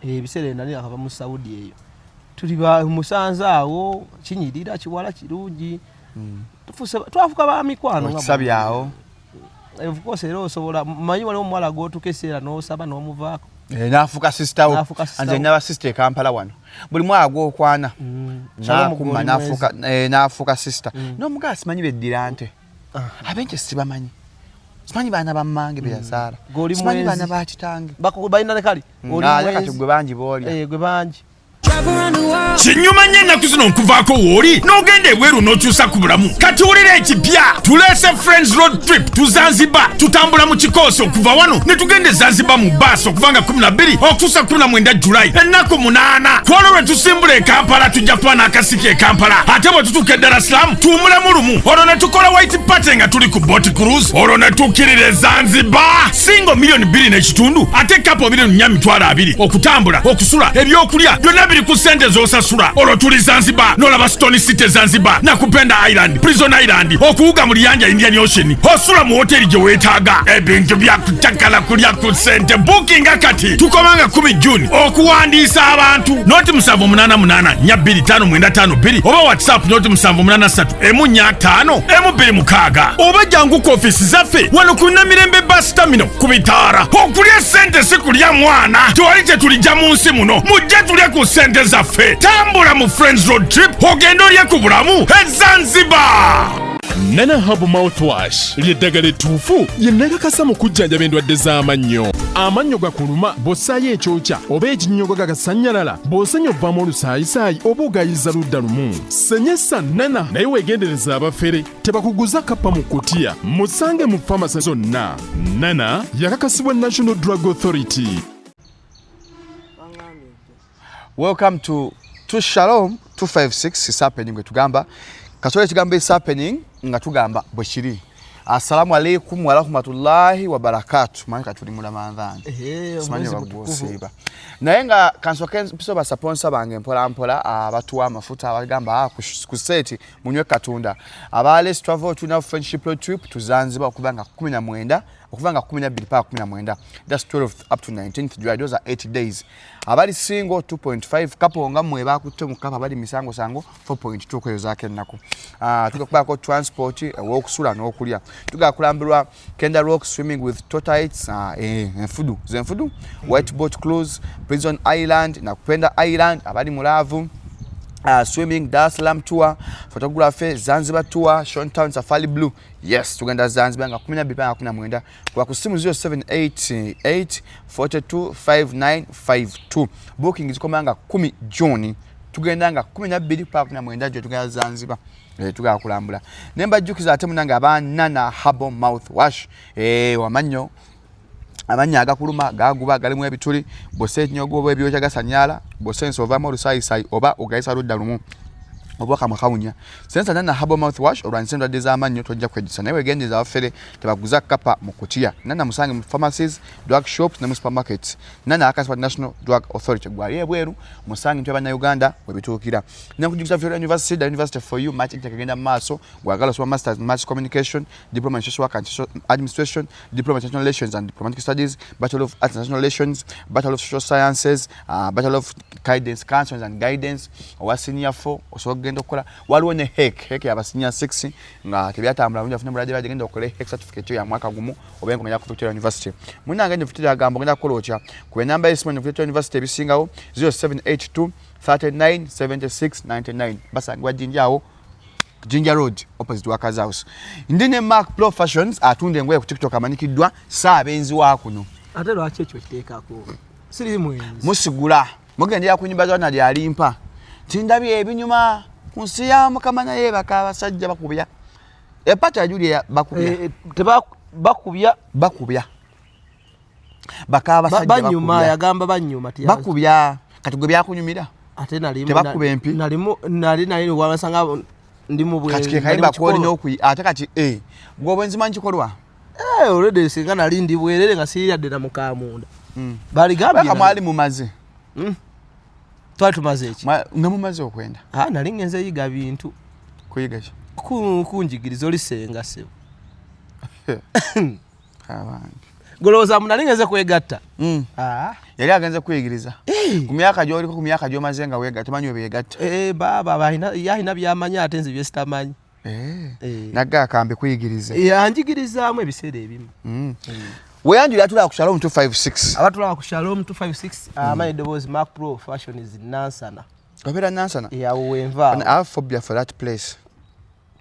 Ebiseera nali akava mu Saudi eyo, tuli ba musanze awo, kinyirira, kiwala kirungi. Twafuka ba mikwano nga Okisabye awo. Of course, era osobola manyi waliwo omuwala gwotuka eseera n'osaba n'omuvaako. Eh, n'afuuka sister wo. N'afuuka sister Nze wo. naba sister e Kampala wano, buli mwaka gwokwana Shalom. nakuma Gwoli nafuuka nafuuka sister n'omugaa. Simanyi beddira nte, abenje sibamanyi, simanyi baana bammange beyazaala. Gw'oli Simanyi mwenzi. baana ba kitange. Balina ne kali oli Ate kati mwenzi. gwe bangi boolya. Eh, gwe bangi. Kinyuma nnyo ennaku zino nkuvaako w'oli n'ogenda ebweru n'okyusa ku bulamu. Kati wulira ekipya, tuleese Friends Road Trip to Zanzibar. Tutambula mu kikoosi okuva wano ne tugenda e Zanzibar mu baasi okuva nga 12 okutuusa 19 Julayi, ennaku 8. Kwolwo lwe tusimbula e Kampala, tujja kuba n'akasiki e Kampala, ate bwe tutuuka e Dar es Salaam tuwumulemu lumu, olwo ne tukola white party nga tuli ku boat cruise, olwo ne tukkirira e Zanzibar. Single 2.5 miliyoni, ate couple 4.2 miliyoni. Okutambula, okusula, ebyokulya byonna biri ku ssente z'osasula. Olwo tuli Zanzibar, n'olaba Stone City Zanzibar, Nakupenda Island, Prison Island, okuwuga mu liyanja Indian Ocean. Osula mu woteri gye weetaaga. Ebintu byakucakala, kulya ku ssente. Bukinga kati, tukomanga 10 Juni okuwandiisa abantu. Noti 788 425 92 oba WhatsApp noti 783 145 126, oba jangu ku ofisi zaffe wano ku Namirembe Bus Terminal ku bitaara. Okulya ssente si kulya mwana, tewali kye tulijja mu nsi muno. Mujje tulye ku ssente zaffe. Tambula mu Friends Road Trip, ogenda olye ku bulamu e Zanzibar. Nana Herbal Mouthwash lyeddagala ettuufu lye nakakasa mu kujjanjaba endwadde z'amannyo. Amannyo gakuluma, bw'ossaayo ekyokya oba ekinnyogo gagasannyalala, bw'osenya ovaamu olusaayisaayi oba ogayiza ludda lumu. Senyesa Nana, naye weegendereza abafere tebakuguza kappa mu kutiya. Musange mu famasi zonna. Nana yakakasibwa National Drug Authority. Welcome to Shalom 256 is happening. Bwe tugamba kasobola ekigambo "is happening" nga tugamba bwe kiri. Assalamu alaikum warahmatullahi wabarakatu. Manyi kati tuli mu Ramadhan. Ehe, Simanyi omwezi oba mutukuvu. gwosiiba, naye nga kansooke mpiso basponsor bange mpola mpola, abatuwa amafuta, abagamba ku seeti munywe Katunda. Aba Les Travel, tulina Friendship Road Trip to Zanzibar okuva nga 19, okuva nga 12 paka 19, that's 12 up to 19th July. Those are 8 days. Abali single 2.5, couple nga mmwe bakutte mu couple abali misango sango 4.2 kweyozaako ennaku. Tugenda kubaako transport, ew'okusula n'okulya. Tugenda kulambirwa Kenda Rock, swimming with tortoises, enfudu zenfudu, white boat cruise, Prison Island, Nakupenda Island, abali mu love, swimming, Dar es Salaam tour, photography, Zanzibar tour, Shon Town Safari Blue. Yes, tugenda Zanzibar nga 12 paka 19. Kwa ku simu 0788 42 5952. Booking zikoma nga 10 June. Tugenda nga 12 paka 19 gye tugenda Zanzibar. Tugenda kulambula. Ne mbajjukiza ate munange aba Nana Herbal Mouthwash. Wamannyo, amannyo agakuluma, gaguba, galimu ebituli, bw'ossa ekinyogo oba ebyokya gasanyala, bw'osensa ovaamu olusaayisayi oba ogayisa ludda lumu oba kamwa kawunya, sensa Nana Herbal Mouthwash olwanyisa endwadde z'amannyo, tojja kwejjusa. Naye wegendereza abafere tebaguza kapa mu kutiya. Nana musange mu pharmacies, drug shops ne mu supermarkets. Nana akasibwa National Drug Authority. Gwali ebweru musange nti Bannayuganda webituukira. Nenkujukiza Victoria University, the university for you. March intake egenda mu maaso. Gwagala osoma masters in mass communication, diploma in social work and social administration, diploma in international relations and diplomatic studies, bachelor of arts and international relations, bachelor of social sciences, bachelor of guidance, counseling and guidance, owa senior 4 osobola okugenda okukola. Waliwo ne HEC, HEC yaba senior 6 nga tebyatambula bulungi, afune mulwadde, bagenda okole HEC certificate ya mwaka gumu oba enkomera ku Victoria University. Munnange ne Victoria agamba ogenda kukola otya? Ku enamba y'essimu ne Victoria University ebisingawo 0782 39 76 99. Basangibwa Jinja awo, Jinja Road, opposite Workers House. Ndi ne Mark Pro Fashions, atunda engoye ku TikTok, amanyikiddwa Saabenzi wa kuno. Ate lwaki ekyo kiteekako siri mwenzi? Musigula mugendera ku nyumba zona lyalimpa tindabye ebinyuma ku nsi ya Mukama, naye baka abasajja bakubya epata ya Julia bakubya. Bakubya. Bakubya baka abasajja Banyuma. Bakubya. Yagamba banyuma. Bakubya. Kati gwe byakunyumira? Ate nalimu Tebakuba empi? Nalimu nali nali wabasanga ndi mu bwenzi. Kati ke kayimba kolina okuyi ate kati gwe obwenzi manyi kikolwa. Eh, already singa nali ndi bwerere nga siri na mukamunda. Baligambye. Baka mwali mumaze. Twali tumaze eki? Nga mumaze okwenda. Ah, nali ngenze yiga bintu. Kuyiga ki? Kunjigiriza oli senga sebo. Abange. Golowooza munali ngenze kwegatta. Ah. Yali agenze kuyigiriza ku myaka gy'oliko, ku myaka gy'omaze nga weegatta, tomanyi we beegatta. Eh, baaba yalina byamanyi ate nze byesitamanyi. Nagga akambe kuyigiriza. Anjigirizaamu ebiseera ebimu. Weyanjuli atulaba ku Shalom 256. Abatulaba ku Shalom 256, amanyi eddoboozi Mark Pro Fashion is Nansana. Obeera Nansana? Awo wenva. I have phobia for that place.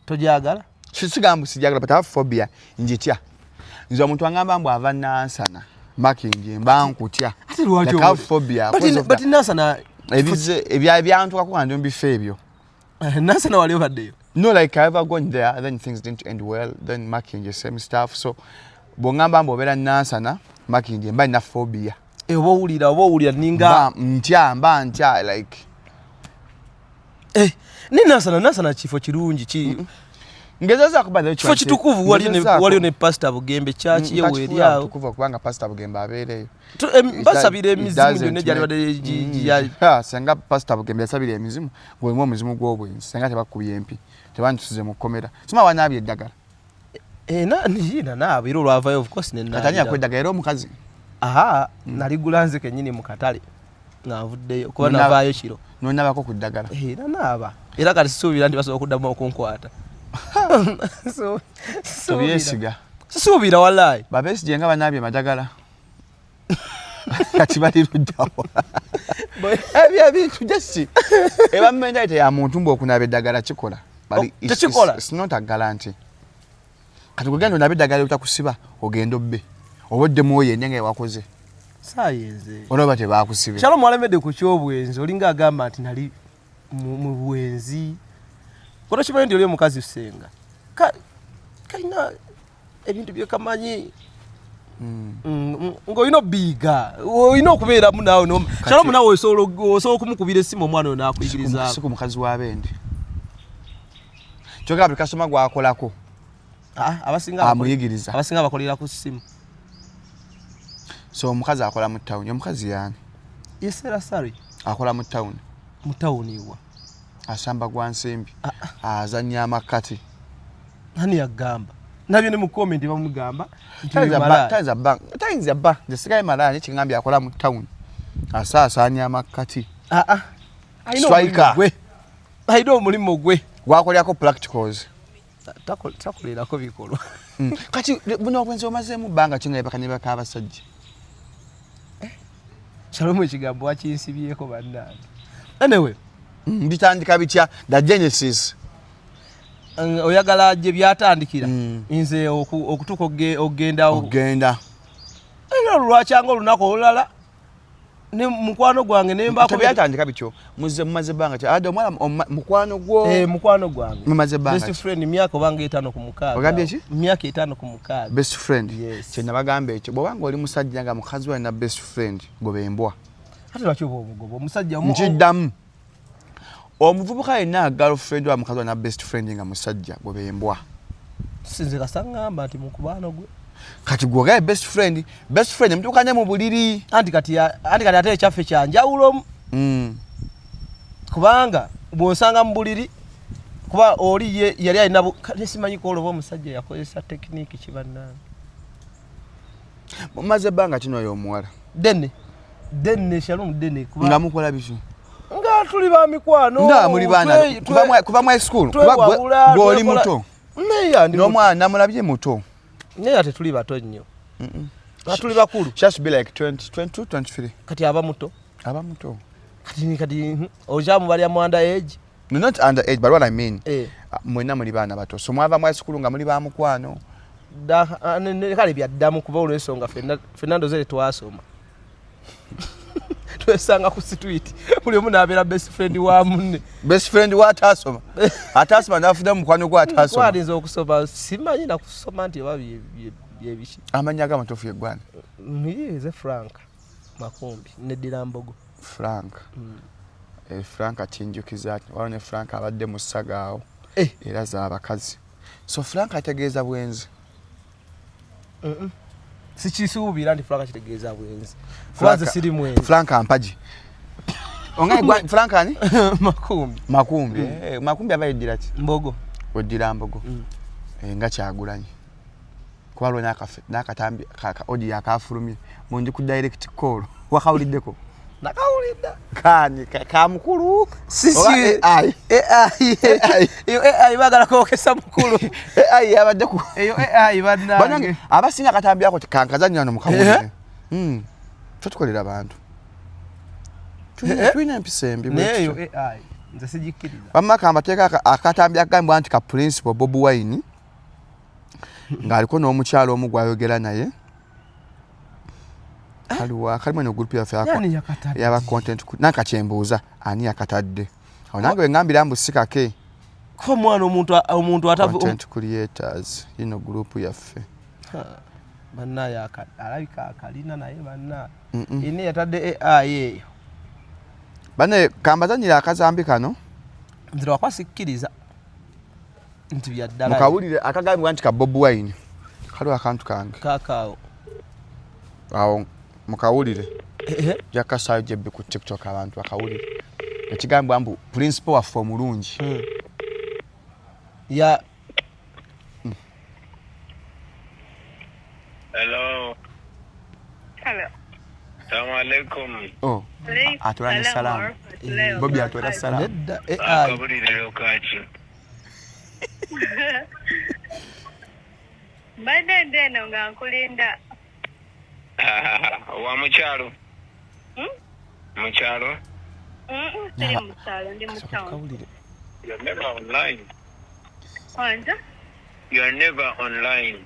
Togyagala? Sigamba sijagala, but I have phobia, njitya. Nze omuntu angamba mbu ava Nansana, Makindye, mba nkutya. Ate lwaki? Like, I have phobia because of But Nansana ebize ebya byantukako nga ndi mu bifo ebyo. Nansana wali obaddeyo? No, like, I ever gone there, then things didn't end well. Then Makindye, same stuff. So bw'ongamba mbu obeera Nansana, Makindye, mba nina phobia. Eh, oba owulira ninga mba ntya, mba ntya, like Eh, ne Nansana kifo kirungi ki Ngezezaako, by the way. Kifo kitukuvu, waliyo ne Pastor Bugembe, church ye weeri awo. Tukuvu kubanga Pastor Bugembe abeereyo. Basabira emizimu gyonna egyalibadde Senga Pastor Bugembe yasabira emizimu, ng'olimu omuzimu gw'obwenzi, senga tebakubye empi, tebanditusize mu kkomera. Sima wanaabye eddagala? Eh, naaba era olwavayo, of course. Katani yakuwa eddagala era omukazi? Aha, naligula nze kennyini mu katale nga nvuddeyo kuba navaayo kiro. Nonabako ku ddagala? Eh, era naaba, era kati sisuubira nti basobola okuddamu okunkwata. Tobyesiga. Sisuubira wallahi. Babesigye nga banaabye amadagala, kati bali luddawa? Ebyo ebintu just eba mentality ya muntu mbu okunaaba eddagala kikola. Oh, tekikola. It's not a guarantee. Kati gwe onaaba eddagala obutakusiba, ogenda obbe oba oddemu oyende nga ewakoze. Saayenze. Olaba tebakusibe. Shalom, walemedde ku kyobwenzi. Olinga agamba nti nali mu bwenzi. Kono kimanyi nti oli omukazi senga kalina ebintu byekamanyi ng'olina obiiga, olina okubeeramu naawe. Shalom, naawe osobola okumukubira essimu omwana oyo n'akuyigirizaako. Si ku mukazi w'abendi. Kyogera buli kasoma gwakolako Ah, abasinga amuyigiriza. Abasinga bakolera ku ssimu. So omukazi akola mu tawuni, omukazi yaani? Yesera sari. Akola mu tawuni? Mu tawuni wa? Asamba gwa nsimbi, azannya amakati. Ani yagamba? Nabyo ne mu comment bamugamba nti oyo malaaya. Tayinza bba nze sigaye malaaya, naye kingambye akola mu tawuni, asaasaanya amakati. Ah, ah. Alina Striker. omulimu gwe. Alina omulimu gwe. Gwakolerako practicals. Takolerako bikolwa. Kati buno obwenzi omazeemu bbanga ki nga yebaka nebaka abasajja? Shalom, ekigambo wakinsibyeko bannange. Anyway. Bitandika bitya, the genesis? Oyagala gye byatandikira? Nze okutuuka okugenda Okugenda. Era olwakyanga olunaku olulala ne mukwano gwange nembaako. Tebyatandika bityo. Muze mumaze ebbanga ki adde omwana mukwano gwo? Eh, mukwano gwange. Mumaze ebbanga Best ki? friend, myaka obanga 56. Ogambye ki? Myaka 56. Best friend? Yes. Kye nabagamba ekyo, bw'obanga oli musajja nga mukazi we alina best friend, goba embwa. Ate lwaki oba omugoba omusajja Nkiddamu, omuvubuka yenna girlfriend wa mukazi alina best friend nga musajja, goba embwa. Sinze kasa ŋŋamba nti mukubaano gwe. Kati gwogaye best friend, best friend mutuukane mu buliri. Anti kati ate ekyaffe kyanjawulo. Kubanga bw'osanga mu buliri, kuba oli ye yali alina kale simanyi kwolwo oba omusajja yakozesa technique kibannange. Mumaze ebbanga kino oyo omuwala? Dene dene, Shalom, dene kuba Nga mukola biki? Nga tuli ba mikwano. Nga muli baana kuva mu high school? Kuba Twewabula, gw'oli twekola muto. Naye ndi muto. N'omwana namulabye muto. Naye ate tuli bato nnyo, nga tuli bakulu. She has to be like 20, 22, 23. Kati aba muto. Aba muto. Kati okyamubalya mu under age? No, not under age, but what I mean, Eh. mwenna muli baana bato, so mwava mu high school nga muli ba mukwano. Ah, kale byaddamu kuba olw'ensonga fenna ndozere twasoma, twesanga ku street, buli omu n'abeera best friend wa munne. Best friend wa atasoma, atasoma nafuna mukwano gwe atasoma. Twalinza okusoma, simanyi nakusoma nti oba byebiki. Amannya g'amatuufu yeggwana? Nze Frank Makumbi, neddira Mbogo. Frank. Eh, Frank akinjukiza waliwo ne Frank abadde mu ssaga awo. Eh. Era z'abakazi. So Frank ategeeza bwenzi? Sikisuubira nti Frank kitegeeza bwenzi, kuba nze siri mwenzi. Frank ampagi ongaye Frank ani? Makumbi. Makumbi. Eh, Makumbi aba yeddira ki? Mbogo. Weddira Mbogo. Eh, nga Kyagulanyi. Kuba lwo n'akatambi ka audio akafulumye mu ndi ku direct call. Wakawuliddeko? Nakawulidde. Kani ka mukulu? Sisi. Oba AI? AI. AI. Eyo AI baagala kwokesa mukulu. AI yabadde ku Eyo AI bannange. Bannange abasinga akatambi ako kankazannya wano mukawulire. Eh? Tutukolera abantu. Eh? Tulina empisa embi bwe Naye eyo tutyo. AI nze sigikkiriza. Wamma kambateeka akatambi akagambibwa nti ka Principal Bobi Wine ng'aliko n'omukyala omu gw'ayogera naye. Kaliwa kalimu eno group yaffe Yani yakatadde? yaba content nanka kyembuuza ani yakatadde. Awo nange we ngambira mbu si kake. Ko omwana omuntu atavu Content creators yino group yaffe. Bannaye alabika akalina naye banna. Ine yatadde AI eyo. Banne kambazanyira akazambi kano. Nze lwakuba sikkiriza nti bya ddala. Mukawulire akagambibwa nti ka Bobi Wine. Kaliwo akantu kange. Kaakaawo. Awo mukawulire. Eh, Jakasaayo jebbi ku TikTok abantu bakawulire. Ekigambibwa mbu principal waffe omulungi. Ya Hello. Hello. Assalamu alaikum. Oh, atwala ne salaamu. Bobi atwala salaamu. Nedda AI. Akabulire kaki. Mbadde ndi eno nga nkulinda. Wa mukyalo. Mukyalo. Siri mu kyalo, ndi mu town. Kawulire. You're never online. Kwanza? You're never online.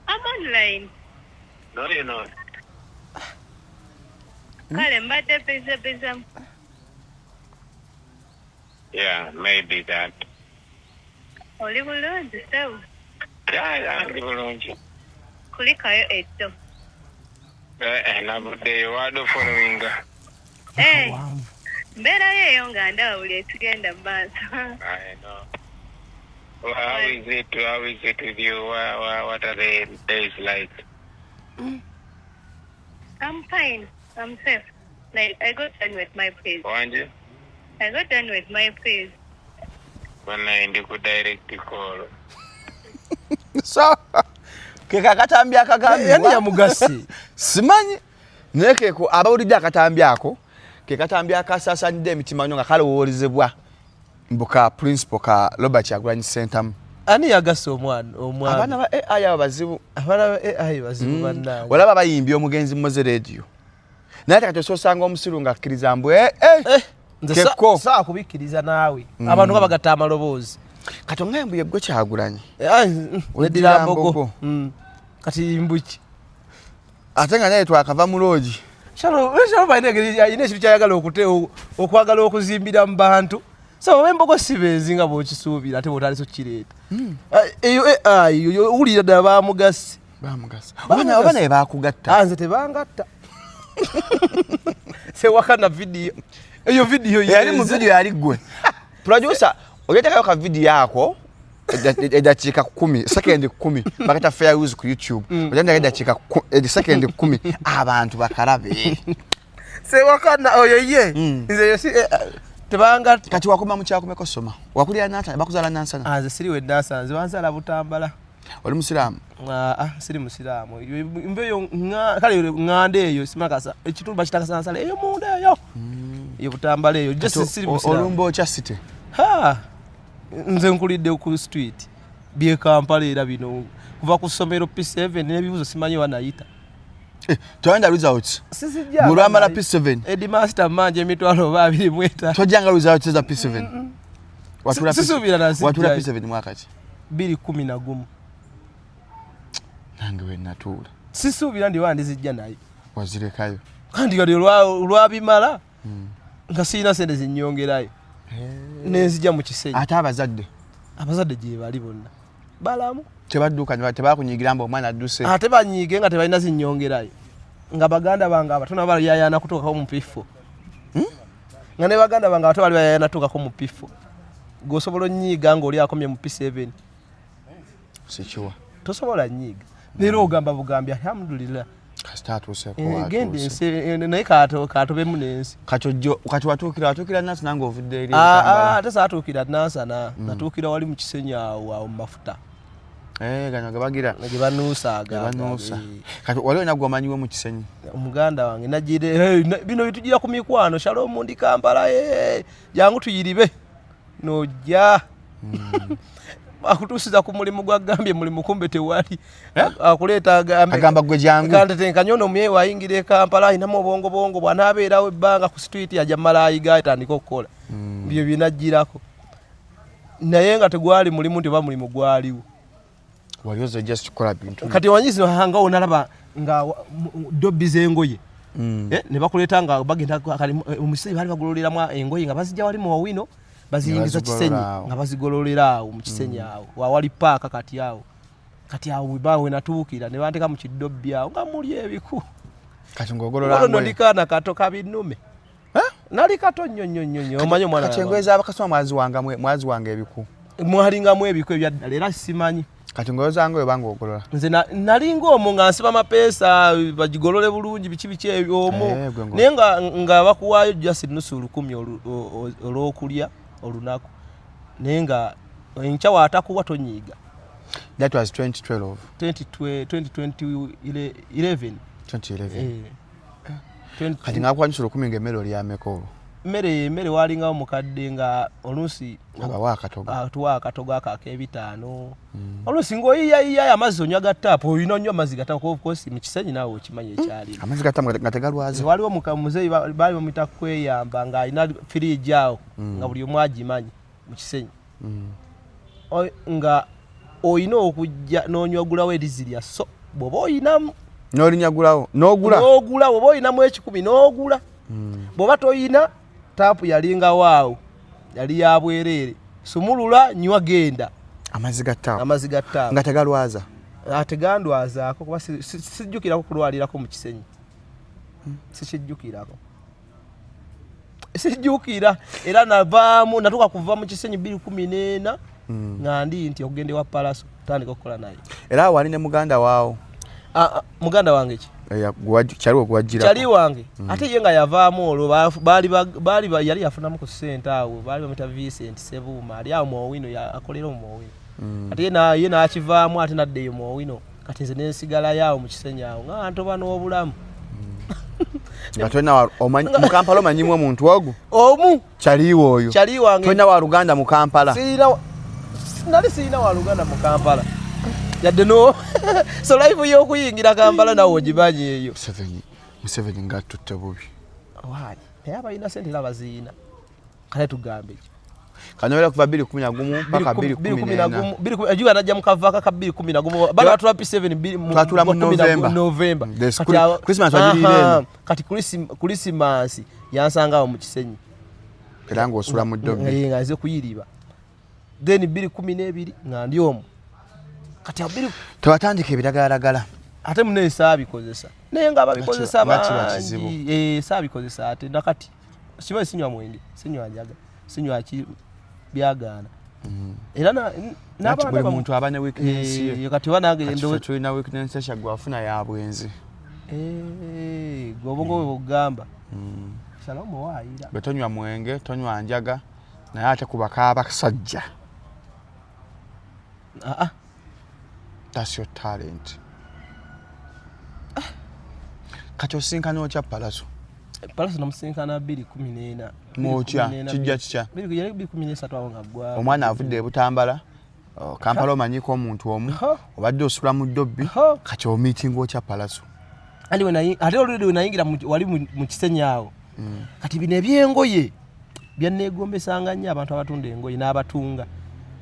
I'm online. No, you're not. Kale mbadde busy busy. Yeah, maybe that. Oli bulungi ssebo. Yeah, ndi bulungi. Kulikayo etto. Eh, navuddeyo wadde followinga. Eh, mbeerayo eyo nga ndaba buli ekigenda mu maaso. I know. Well, how is it? How is it with you? What are the days like? I'm fine. I'm safe. Like, I got done with my praise. Wangi? I got done with my praise. Bonna ndi ku direct call. So ke kakatambi akagambibwa. Yani yamugase. Simanyi naye keko abawulidde akatambi ako ke katambi akasaasaanidde emitima nnyo nga kalowoolezebwa mbu ka principal ka Robert Kyagulanyi Ssentamu. Ani yagase omwana omwami? Abaana ba AI abo bazibu. Abaana ba AI bazibu bannange. Olaba bayimbye omugenzi Moze Radio. Naye ate kati ososanga omusiru ng'akkiriza mbu Nze kekko. saakubikkiriza naawe. Abantu nga bagatta amaloboozi. Kati ongaye mbu yeggwe Kyagulanyi. Neddira mbogo. Mbogo. Kati mbuki. Ate nga naye twakava mu loogi. Shalom, Shalom alina engeri alina ekintu ky'ayagala okwagala okuzimbira mu bantu. So ab'embogo si benzi nga bw'okisuubira ate bw'otandise okukireeta. Eyo AI yo owulira ddala baamugase. Baamugase. Oba naye baakugatta. Nze tebangatta. Sewakana vidiyo. Eyo vidiyo Yali mu yenze. vidiyo yali ggwe. Producer, ogeteekayo ka vidiyo ako eddakiika 10, sekendi 10, bakayita fair use ku YouTube. Ogeteekayo eddakiika sekendi 10, abantu bakalabe. Sewakana oyo ye. Nze yo si tebangatta. Kati wakoma mu kyakomeko soma. Wakulira Nansana, bakuzaala Nansana. Nze siri we Nansana, nze banzaala Butambala. Oli musiraamu? Siri musiraamu. Nve eyo kale ŋŋanda eyo simakasa ekitundu bakita Kasansala eyo munda eyo. Eyo Butambala eyo. Just Kati siri musiraamu. Olumba otya city? Ha! Nze nkulidde ku street. Bye Kampala era bino kuva ku ssomero P7 n'ebibuuzo simanyi wanayita. Tewanda results. Sizijja. Bwe lwamala P7. Headmaster mmanja emitwalo oba abiri mu etaano. Tojjanga results za P7. Watuula Sisuubira na sijjayo. Watuula P7 mwaka ki? 2011. Nange we natuula. Sisuubira ndi wandizijja naye. Wazirekayo. Kandi kati olwabimala nga sirina ssente zinnyongerayo. Nenzija mu Kisenyi. Ate abazadde? Abazadde gye bali bonna. Balamu. Tebadduka, tebakunyiigira mbu omwana adduse. Ate banyiige nga tebalina zinnyongerayo. Nga baganda bange abato nabo bayayaana kutuukako mu P4. Nga ne baganda bange abato bali bayayaana kutuukako mu P4. Gwe osobola onnyiiga ng'oli akomye mu P7. Sikiwa. Tosobola nnyiiga. Leero ogamba bugambi alhamdulillah. Kasita atuuseeko Genda waatuuse. ensi, naye kaatobemu n'ensi. Kati ojjo, kati watuukira Nansana ng'ovudde eri e Butambala. Ate saatuukira Nansana, natuukira wali mu Kisenyi awo mu mafuta. Eh, gano gebagira gebanuusa gebanuusa. Kati wali olina gwomanyiwo mu Kisenyi? Omuganda wange nagire bino bitugira ku mikwano. Shalom, ndi Kampala, jangu tuyiribe nojja. Akutuusiza ku mulimu gwagambye mulimu, kumbe tewali. Eh? Akuleeta agambe Agamba gwe jangu. Kantetenkanya ono omyewe ayingira e Kampala ayinamu obwongo bwongo, bw'anaabeerawo ebbanga ku street ajja mmala ayiga atandika okukola. Byo binajjirako naye nga tegwali mulimu nti oba mulimu gwaliwo. Wali oze just kukola bintu. Kati omanyi zino nga onalaba nga dobbi z'engoye. Eh, ne bakuleeta nga bagenda kale omukisenyi baali bagololeramu engoye nga bazijja wali mu Owino baziyingiza Ne bazigolola Kisenyi awo. nga bazigololera awo mu Kisenyi awo wawali paaka. Kati awo weba we natuukira ne banteeka mu kidobbi awo nga muli ebiku. Kati ng'ogolola Olwo nno ngoye. ndi kaana kato kabinnume, nali kato nnyo nnyo nnyo nnyo, omanyi omwana. Kati engoye z'abakasoma mwaziwanga ebiku? Mwalingamu ebiku ebyaddala era simanyi. Kati ngoye zange oba ng'ogolola? Nze nalinga omwo nga nsiba mapeesa bagigolole bulungi biki biki ebyo omwo. Eh, Naye nga bakuwaayo just nusu 1000 olw'okulya olunaku, naye nga enkya waatakuwa tonyiiga. That was 2012? 2011. 2011. Eh. 20 Kati nga bakuwa nusu 1000 ng'emmere olyameko olwo? Emmere walingawo mukadde nga oluusi Abawa akatogo. Atuwa akatogo ako ak'ebitaano. Oluusi ng'oyiyayiyayo amazzi onywa ga taapu, olina onywa amazzi ga taapu. Of course mu Kisenyi naawe okimanyi ekyalimu. Amazzi ga taapu nga tegalwaza? Waliwo muzeeyi baali bamuyita Kweyamba ng'alina firiigi awo nga buli omu agimanyi mu Kisenyi. Nga olina okujja n'onywagulawo erizi lya so bw'oba oyinamu. N'olinyagulawo n'ogula? N'ogula bw'oba oyinamu 100 n'ogula, bw'oba toyina taapu yalingawo awo yali ya bwereere, sumulula nywa genda. Amazzi ga taapu? Amazzi ga taapu. Nga tegalwaza? Tegandwazaako kuba sijjukirako kulwalirako mu Kisenyi, sikijjukirako, sijjukira. Era navaamu natuuka kuva mu Kisenyi 2014 nga ndi nti okugenda ewa Palaso tandika okukola naye. Era awo wali ne muganda waawo? Ah, ah, muganda wange ki? Kyaliwo gwajjirako? Kyali wange ate ye nga yavaamu olwo baali yali yafunamu ku ssente awo, baali bamwita Vincent Sebuuma, ali awo mu Owino, akolera mu Owino. Ate ye n'akivaamu ate nadda eyo mu Owino. Kati nze nensigalayo awo mu Kisenyi awo nga ntoba n'obulamu. Nga tolina mu Kampala omanyimu omuntu ogwo? Omu. Kyaliwo oyo? Kyali wange. Tolina wa luganda mu Kampala? Nali sirina wa luganda mu Kampala yadde no. So life y'okuyingira Kampala nawe ogimanyi eyo. Museveni ng'atutte bubi. Why? Naye abalina sente era baziyina, kale tugambe ki? Kanowera kuva 2011 paka 2014. Ajuga najja mu kavaaka ka 2011, bali batula P7 Twatula mu November. November. Christmas wagiriira eno. Kati Christmas yansangawo mu Kisenyi. Era ng'osula mu ddobbi? Nga nze kuyiriba, then 2012 nga ndi omwo. Kati awo Tewatandika ebiragalalagala? Ate munaye saabikozesa, naye nga babikozesa Nga kiba kizibu. bangi. Eh, saabikozesa ate nakati siba sinywa mwenge, sinywa njaga, sinywa ki, byagaana. Era Nati n'abaana buli muntu aba ne weakness ye. Eh, kati oba nange Kati ffe tulina weakness esha gwe afuna ya bwenzi. Eh, gwe obwongo bwe bugamba salomo waayira. Bwe tonywa mwenge, tonywa njaga, naye ate kubaka abasajja. Ah, ah. That's your talent. Kati osinkana otya Palaso? Palaso namusinkana 2014. Mwotya? Kijja kitya? Yali 2013 awo nga ggwa. Omwana avudde e Butambala, oh, Kampala omanyiko omuntu omu, obadde osula mu ddobbi, kati omiitinga otya Palaso? Andi ate olwedde we nayingira wali mu Kisenyi awo. Kati bino ebyengoye byanneegombesanga nnyo, abantu abatunda engoye n'abatunga,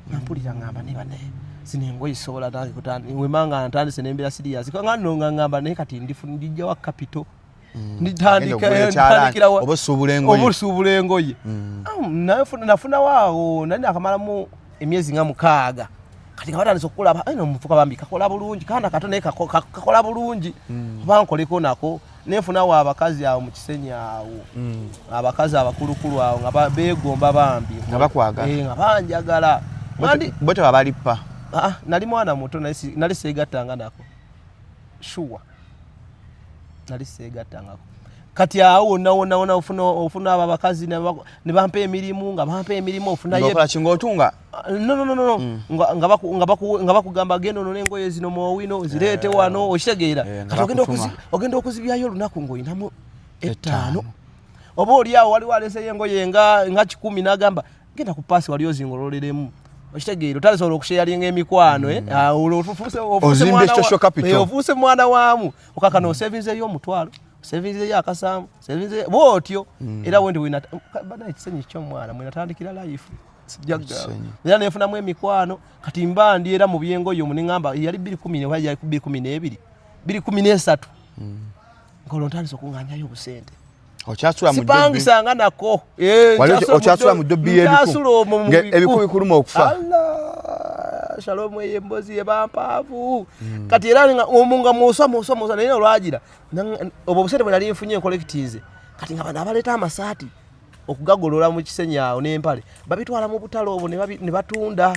nga mpulira ngamba ne bane zino engoye sobola nange wema nga ntandise nembeera serious nga nno nga ngamba naye kati ndijjawa capital. Agenda okugula ekyalaani, oba osuubula engoye. Oba osuubula engoye. Ah, nafunawo awo nali nakamalamu emyezi nga 6. Kati nga batandise okukulaba eno omufuka bambi kakola bulungi, kaana kato naye kakola bulungi, oba nkoleko nako. Nenfunawo abakazi awo mu Kisenyi awo, abakazi abakulukulu awo nga beegomba bambi. Nga bakwagala. Eh, nga banjagala. Bo tebabalipa? Ah, nali mwana muto, nali seegattanga nako, sure nali seegattangako. Kati awo wonna wonna wonna ofuna abo abakazi ne bampa emirimu, nga bampa emirimu ofunayo. Ng'okola ki, ng'otunga? No, no, no, no, no. Nga bakugamba genda onone engoye zino muowino zireete wano, okitegeera? Eh, nga Kati ogenda bakutuma. ogenda okuzibyayo olunaku ng'olinamu 5, oba oli awo waliwo aleseyo engoye nga 100 n'agamba genda ku paasi wali ozingololeremu, okitegeera? Otalisobola okusharinga emikwano, eh? Ah, olwo ofuuse Ozimbye social capital. Eh, ofuuse mwana waamu, okakana osevinzeyo 500, osevinzeyo 700, osevinzeyo bwotyo. Era wendi bana ekisenyi kyomwana mwenatandikira life, sijja kugamba. Ekisenyi. Era nenfunamu emikwano. Kati mba ndi era mu byengoye omwo, neŋŋamba yali 210 oba yali 212, 213, ng'olwo ntandise okuŋŋaanyayo obusente. Okyasula mu dobbi? Sipangisanga nako. Eh, Wali nkyasula mu okyasula mu dobbi y'ebiku? Nkyasula omwo mu Nga biku. ebiku bikuluma okufa. Allah, shalom, eyo emboozi yebampaavu. Kati era omwo nga mwoswa mwoswa mwoswa, naye olwagira obwo obusente bwe nali nfunye nkolekitiize. Kati nga bano abaleeta amasaati okugagolola mu kisenyi awo n'empale babitwala mu butale obwo ne batunda.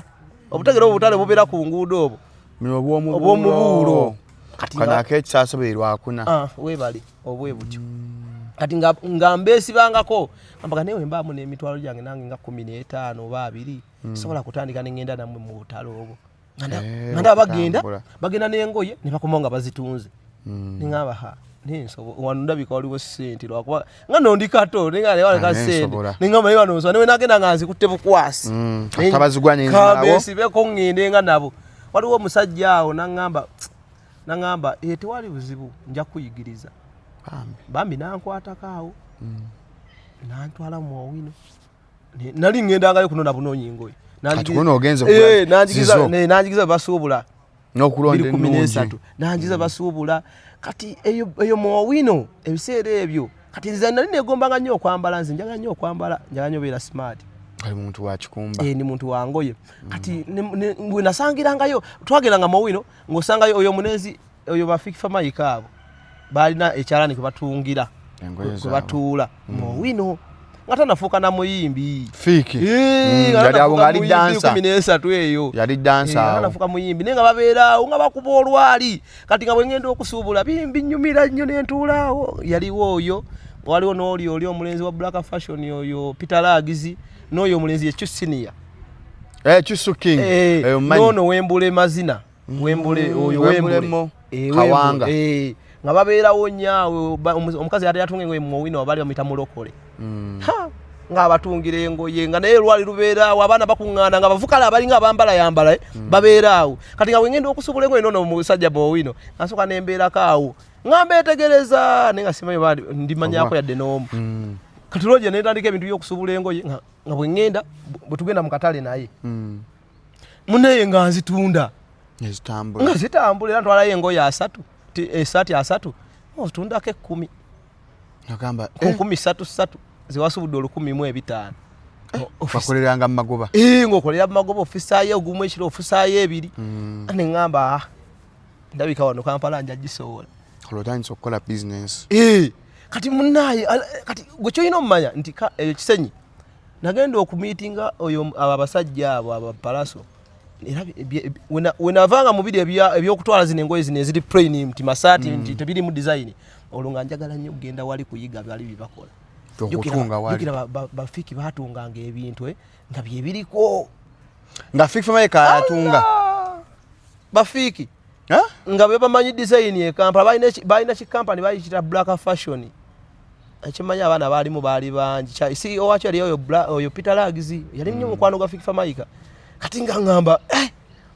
Obutegere obutale bubeera ku nguudo obwo. Bino obw'omubuulo. Obw'omubuulo. Kati Kano ak'ekisaasa bwe lwakuna. Ah, weebale obwe butyo. Kati nga mbeesibangako ambaga naye wembaamu n'emitwalo gyange nange nga 15 oba 20, sobola kutandika ne ŋŋenda nammwe mu butale obwo. Eh, Nga ndaba bagenda, okutambula. bagenda n'engoye ne bakomawo nga bazitunze. Ne ŋŋamba, ha, naye wano ndabika waliwo ssente, lwakuba nga nno ndi kato, naye nga waliwo Ah, naye ssente. nsobola. Ne ŋŋamba, naye wano nsobola, ne bwe naagenda nga nzikutte bukwasi. Kasita bazigwa ne nzimalawo. Kambeesibeko ŋŋende nga nabo. Waliwo omusajja awo n'aŋŋamba, tewali buzibu, nja kukuyigiriza. Bambi. Bambi n'ankwatako awo. N'antwala mu Owino. Nali ŋŋendangayo kunona bunoonya engoye. Kati kuno ogenze kugula zizo. Nanjigiza basuubula. N'okulonda Biri kumi ennungi. n'esatu. Nanjigiza basuubula. Kati eyo mu Owino ebiseera ebyo. Kati nze nali neegombanga nnyo okwambala, nze njagala nnyo okwambala, njagala nnyo obeera smart. Ali muntu wa kikumba. Eh, ndi muntu wa ngoye. Kati bwe nasangirangayo, twagendanga mu Owino, ng'osangayo oyo omunenzi, oyo ba Fik Fameica abo. Balina ekyalaani kwe batungira, Engoye kwe zaabwe. batuula mu Owino. Nga tanafuuka na muyimbi. Fiiki. Eh, nga Yali awo tanafuuka ng'ali muyimbi dancer. 13 eyo. Yali dancer Eh, nga awo. tanafuuka muyimbi, naye nga babeera awo nga bakuba olwali. Kati nga bwe ŋŋenda okusuubula, binyumira nnyo ne ntuula awo. Yaliwo oyo, waliwo n'oli oli omulenzi wa Black Fashion oyo Peter Lagizi, n'oyo omulenzi ye Chu Senior. Eh, Chusu King. Eh, Eh, omumanyi. n'ono Wembule Mazina. Wembule, oyo Wembule Wembule. mo. Eh, Kawanga. Wembule. Eh, nga babeerawo nnyo awo, omukazi yali atunga engoye mu Owino, baali bamuyita Mulokole. Ha, ng'abatungira engoye, nga naye lwali lubeera awo, abaana bakuŋŋaana nga bavukala abalinga abambala yambala, babeera awo. Kati nga bwe ŋŋenda okusuubula engoye n'ono omusajja mu Owino, nga nsooka ne mbeerako awo, nga mbeetegereza, naye nga simanyi oba ndimanyako yadde n'omu. Kati lwojja ne ntandika ebintu by'okusuubula engoye, nga bwe ŋŋenda, bwe tugenda mu katale naye. Munnaye nga nzitunda. Ezitambula. Nga zitambula, era ntwalayo engoye 3, essaati 3, ozitundako 10. Nagamba, Ku nkumi ssatu ssatu, zewasubudde olukumi mu ebitaano. Bakoleranga mu magoba. Eh, ng'okolera mu magoba, ofisaayo ogumu ekiro, ofisaayo 2. Ne ŋŋamba, ndabika wano Kampala nja gisobola. Olwo otandise okukola business. Eh, kati munnaye, kati gwe ky'olina omumanya nti eyo Kisenyi nagenda okumiitinga oyo abo abasajja abo abapalaso. Era we navanga mu biri eby'okutwala zino engoye zino eziri plain nti masaati nti tebirimu design, olwo nga njagala nnyo okugenda wali kuyiga bali bye bakola. Okutunga wali. Jjukira Bafiiki baatunganga ebintu, nga bye biriko. Nga Fik Fameica atunga. Allah! Bafiiki. Ha? Nga be bamanyi design e Kampala, balina ki company bayita Black Fashion. Ekimanyi abaana baalimu baali bangi. CEO wakyo yali oyo Peter Lagizi, yali nnyo mukwano gwa Fik Fameica. Kati nga ŋŋamba,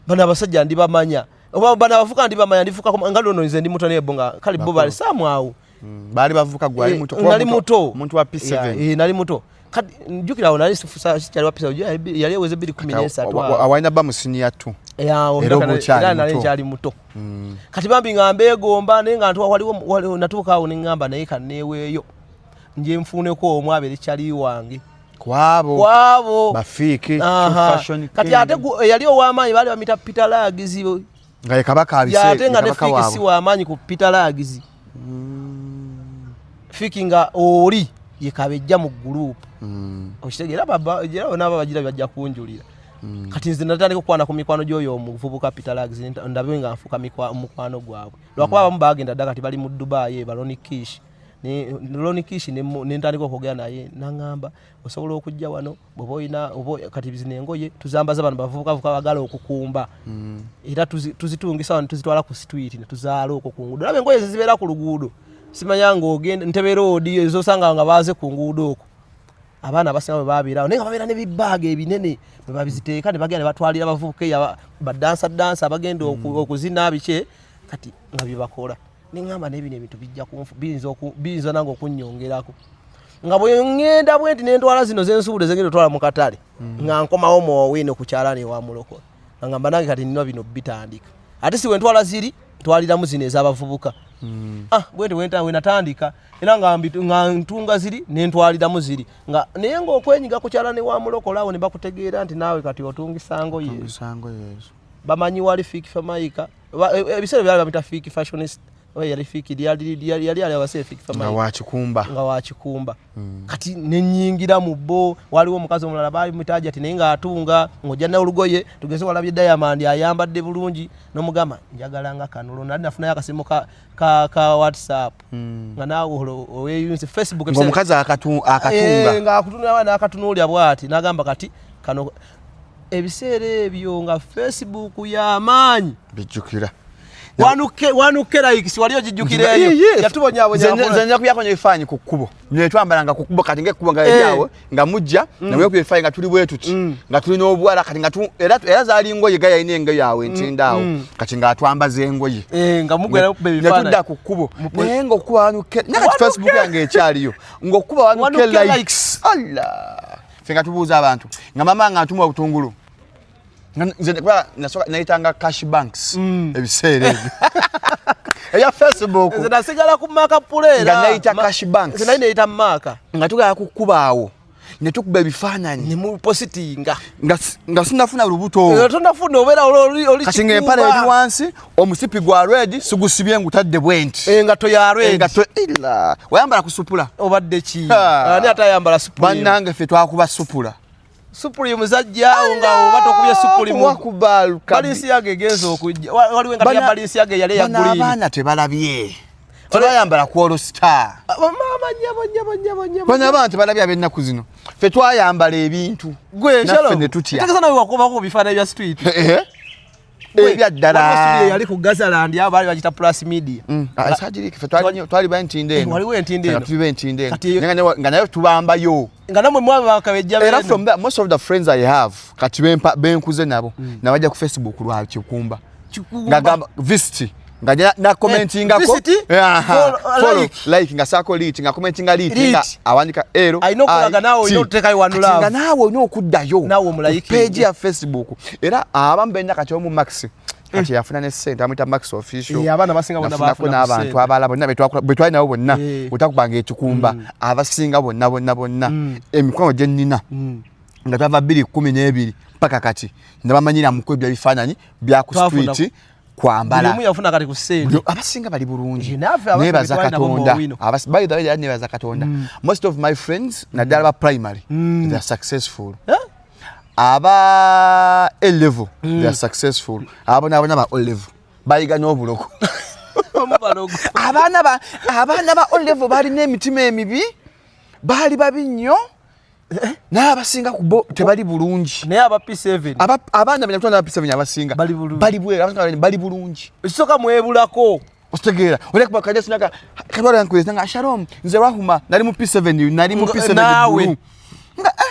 bano abasajja ndibamanya. Oba bano abavuka ndibamanya, ndifuka nga luno nze ndi muto naye bo nga kale bo bali saamu awo. Baali bavuka gwe ali muto. Nali muto. Omuntu wa P7. Nali muto. Kati njukira awo nali sikyali wa P7, yali eweze bbiri kumi Kati n'esatu awo. awalina ba mu senior 2. Awo Era oba okyali era nali muto. nkyali muto. Kati bambi nga mbeegomba, naye nga ntuuka waliwo natuuka awo ne ŋŋamba naye kanneeweeyo. Nje nfuneko omu abeere kyali wange. Kwabo. Kwabo. Bafiiki, Aha. True Fashion Kati King. ate eyali ow'amaanyi baali bamuyita Peter Lagizi. Nga ye kabaka abise, Ya, ate nga ye ne kabaka Fiiki waabwe. si w'amaanyi ku Peter Lagizi. Fiiki nga oli ye kabejja mu group. Okitegeera baba, era bonna baba bagira bajja kunjulira. Kati nze natandika okukwana ku mikwano gy'oyo omuvubuka Peter Lagizi, ndabe nga nfuuka mukwano gwabwe. Lwakuba abamu baagenda dda kati bali mu Dubai, Baloni Kish. Lonikishi nentandika okwogera naye, naŋŋamba osobola okujja wano bwoba olina oba kati zino engoye tuzambaza bano bavubukavuka bagala okukumba. Era tuzitungisa wano, tuzitwala ku street ne tuzaala okwo ku nguudo. Olaba engoye zezibeera ku luguudo, simanya ng'ogenda Ntebe Road, ezosanga nga baaze ku nguudo okwo, abaana abasinga bwe babeerawo, naye nga babeera ne bibaaga ebinene bwe babiziteeka ne bagenda ne batwalira abavubuka eyo badansa dansa abagenda okuzina biki, kati nga bye bakola. Neŋŋamba naye bino ebintu bijja biyinza nange okunnyongerako, nga bwe ŋŋenda bwe nti nentwala zino zensuubula ezengenda otwala mu katale, nga nkomawo mu Owino ku kyalaani ewa Mulokola, nga ngamba nange kati nina bino bitandika, ate si wentwala ziri, ntwaliramu zino ez'abavubuka. Ah, bwe nti we natandika era nga ntunga ziri nentwaliramu ziri, nga naye ng'okwenyiga ku kyalaani wa Mulokola awo ne bakutegeera nti naawe kati otungisa ngoye. Tungisango yezo. Bamanyi wali Fik Fameica. Ebiseera byali bamita Fik Fashionista, oba yali Fik yali ali abasee Fik Nga Fameica. Wakikumba. Nga wakikumba. Kati nenyingira mu bo, waliwo omukazi omulala baali mutaja ati naye ng'atunga, ng'ojja n'olugoye tugeze walabye Diamond ayambadde bulungi, n'omugamba njagala nga kano. Olwo nali nafunayo akasimu ka WhatsApp, nga naawe olwo oweyunze Facebook. Ng'omukazi akatunga. Eh, ng'akutunula n'akatunuulya bw'ati n'agamba kati kano. Ebiseera ebyo nga Facebook y'amaanyi. Bijjukira. Wanuke likes wali ogijjukira eyo yatubonyabonya. Nze nja kubyako ebifaananyi ku kkubo netwambalanga ku kkubo, kati ngaekkubo nga eryawo nga mujja namwekuba ebifaananyi nga tuli bwe tuti, nga tulina obuwala kati nga era zaali ngoye ga yalina engoye awo entinda awo, kati ng'atwambaza engoye. Eh, nga mugwera kuba netudda ebifaananyi ku kkubo, naye ng'okkuba wanuke, naye kati Facebook yange ekyaliyo, ng'okkuba wanuke Wanuke likes. Likes. Allah, ffe nga tubuuza abantu, nga mama nga ntuma obutungulu. Nze kuba nasooka nayitanga cash banks ebiseera ebyo eya Facebook. Nze nasigala ku Maka Pulera. Nga nayita cash banks. Nze nali neyita Maka. Nga tugala ku kkubo awo ne tukuba ebifaananyi. Ne mupositinga. Nga sinafuna lubuto. Nga tonafuna, obeera oli Kati ng'empale eri wansi, omusipi gwa red sigusibye, ngutadde bwe nti. Engatto ya red. Engatto ila wayambala kusupula. Obadde ki? Ha. Ani atayambala Supreme? Bannange, ffe twakuba supula. Supreme zajjaawo nga oba tokubye Supreme. Wakuba. Balenciaga egenza okujja. Waliwo engatto ya Balenciaga eyali eya Bano green. abaana tebalabye, tebayambala ku All Star. Ah, mama, nyabo, nyabo, nyabo, nyabo. Bano abaana tebalabye ab'ennaku zino, ffe twayambala ebintu Gwe naffe Shalom, ne tutya. Tegeeza nawe wakubako bifaananyi bya street. Ebya ddala. Waliwo studio eyali ku Gazaland, abo baali bagita Plus Media. Ah, sagirike, ffe twali ba Entindo eno. Eh, waliwo Entindo eno. Nga tuli b'Entindo eno. Kati Naye nga nayo tubambayo. Nga namwe mwaba bakabejja Era beeno. from that, most of the friends I have kati benkuze nabo nabajja ku Facebook lwa kikumba. Kikumba. Ngagamba visit nga na commentingako. Visit, Aha, follow, follow, like. Like nga sako lit, nga commentinga lit, Lit. nga awandika ero. Alina okulaga I, naawe olina T. okuteekayo one Kati love. nga naawe olina okuddayo Naawe omulayikinge. ku page ya Facebook. Era abamu benna kati omu Max kati yafuna ne sente, amuyita Max Official. Eh, abaana abasinga bonna Nafunako baafuna ku n'abantu ssente. abalala bonna betwali nabo bonna, otakubanga ekikumba, abasinga bonna bonna bonna emikwano gye nnina nga twava 2012 paka kati nabamanyira mu kwebya bifaananyi bya ku Twafuna street kwambala. Buli omu yafuna kati ku ssente. Abasinga bali bulungi. Eh, naffe abaffe Nebaza betwali nabo mu Katonda. Owino. By the way, era nebaza Katonda, most of my friends naddala ba primary, they are successful. Eh? Aba A level, they are successful. Abo nabona ba O level bayiga n'obuloko. Omubalogo. Abaana ba O level balina emitima emibi, baali babi nnyo, naye abasinga ku bo tebali bulungi. Naye aba P7 Abaana benatwala ba P7 abasinga Bali bulungi. Bali bweru, abasinga bali bulungi. Ekisooka mwebulako. Okitegeera, olekuba kajasinaka katwala nkweza nga Shalom, nze Rahuma nali mu P7, nali mu P7 Naawe. blue.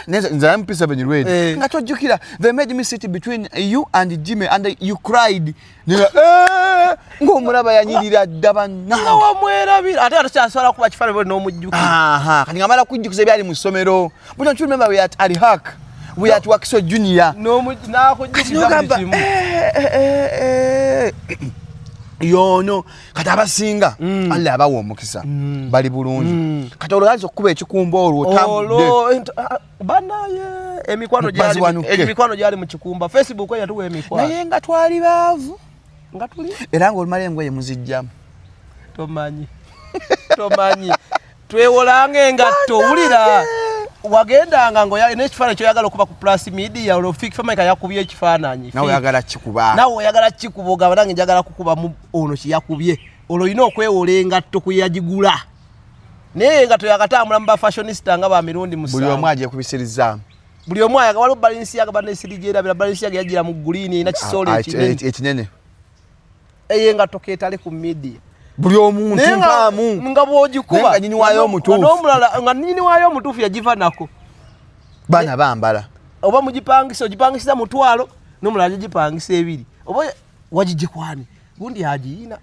Nga nze nali mu P7 red. Eh. Nga tojjukira, they made me sit between you and Jimmy and you cried. Nga eh, ng'omulaba yanyirira dda Nga bannange. wamwerabira, ate atakyasobola kuba kifaananyi bwe n'omujjukira. Aha, kati nga mala kujjukiza ebyali mu ssomero. But don't you remember we at Alihak, we at Wakiso Junior? Kati N'akujjukiza buli nogamba kimu. eh, eh, eh, eh. Yono kati abasinga Allah abawa omukisa bali bulungi. Kati olwo ayinza okukuba ekikumba, olwo otambudde. Olwo banaye emikwano Baziwanuke. emikwano gyali mu kikumba, Facebook eyatuwa emikwano. Naye nga twali baavu. Nga tuli Era ng'olumala engoye muzijjamu. Tomanyi, tomanyi twewolanga engatto. Wulira, wagendanga nga n'ekifaananyi kyoyagala okuba ku Plus Media, olwo Fik Fameica yakubye ekifaananyi. Nawe oyagala kikuba. Nawe oyagala kikuba, ogamba nange njagala kukubamu ono kyeyakubye. Olwo olina okwewola engatto ku yagigula. Naye nga toyakatambula mu bafashionista nga ba mirundi Buli omu 7. agyekubisirizaamu. Buli omu ayaga, waliwo Balenciaga, Balenciaga, Balenciaga yajjira mu green, erina kisoolo ekinene. Ekinene. Eyo engatto keetale ku media. Buli omuntu Naye mpaamu. nga bw'ogikuba Naye nga nnyini waayo omutuufu. N'omulala nga nnyini waayo omutuufu yagiva nako. Baana bambala. Oba mugipangisa, ogipangisiza 500, n'omulala agipangisa 2. Oba wagijje kwani? Gundi agiyina.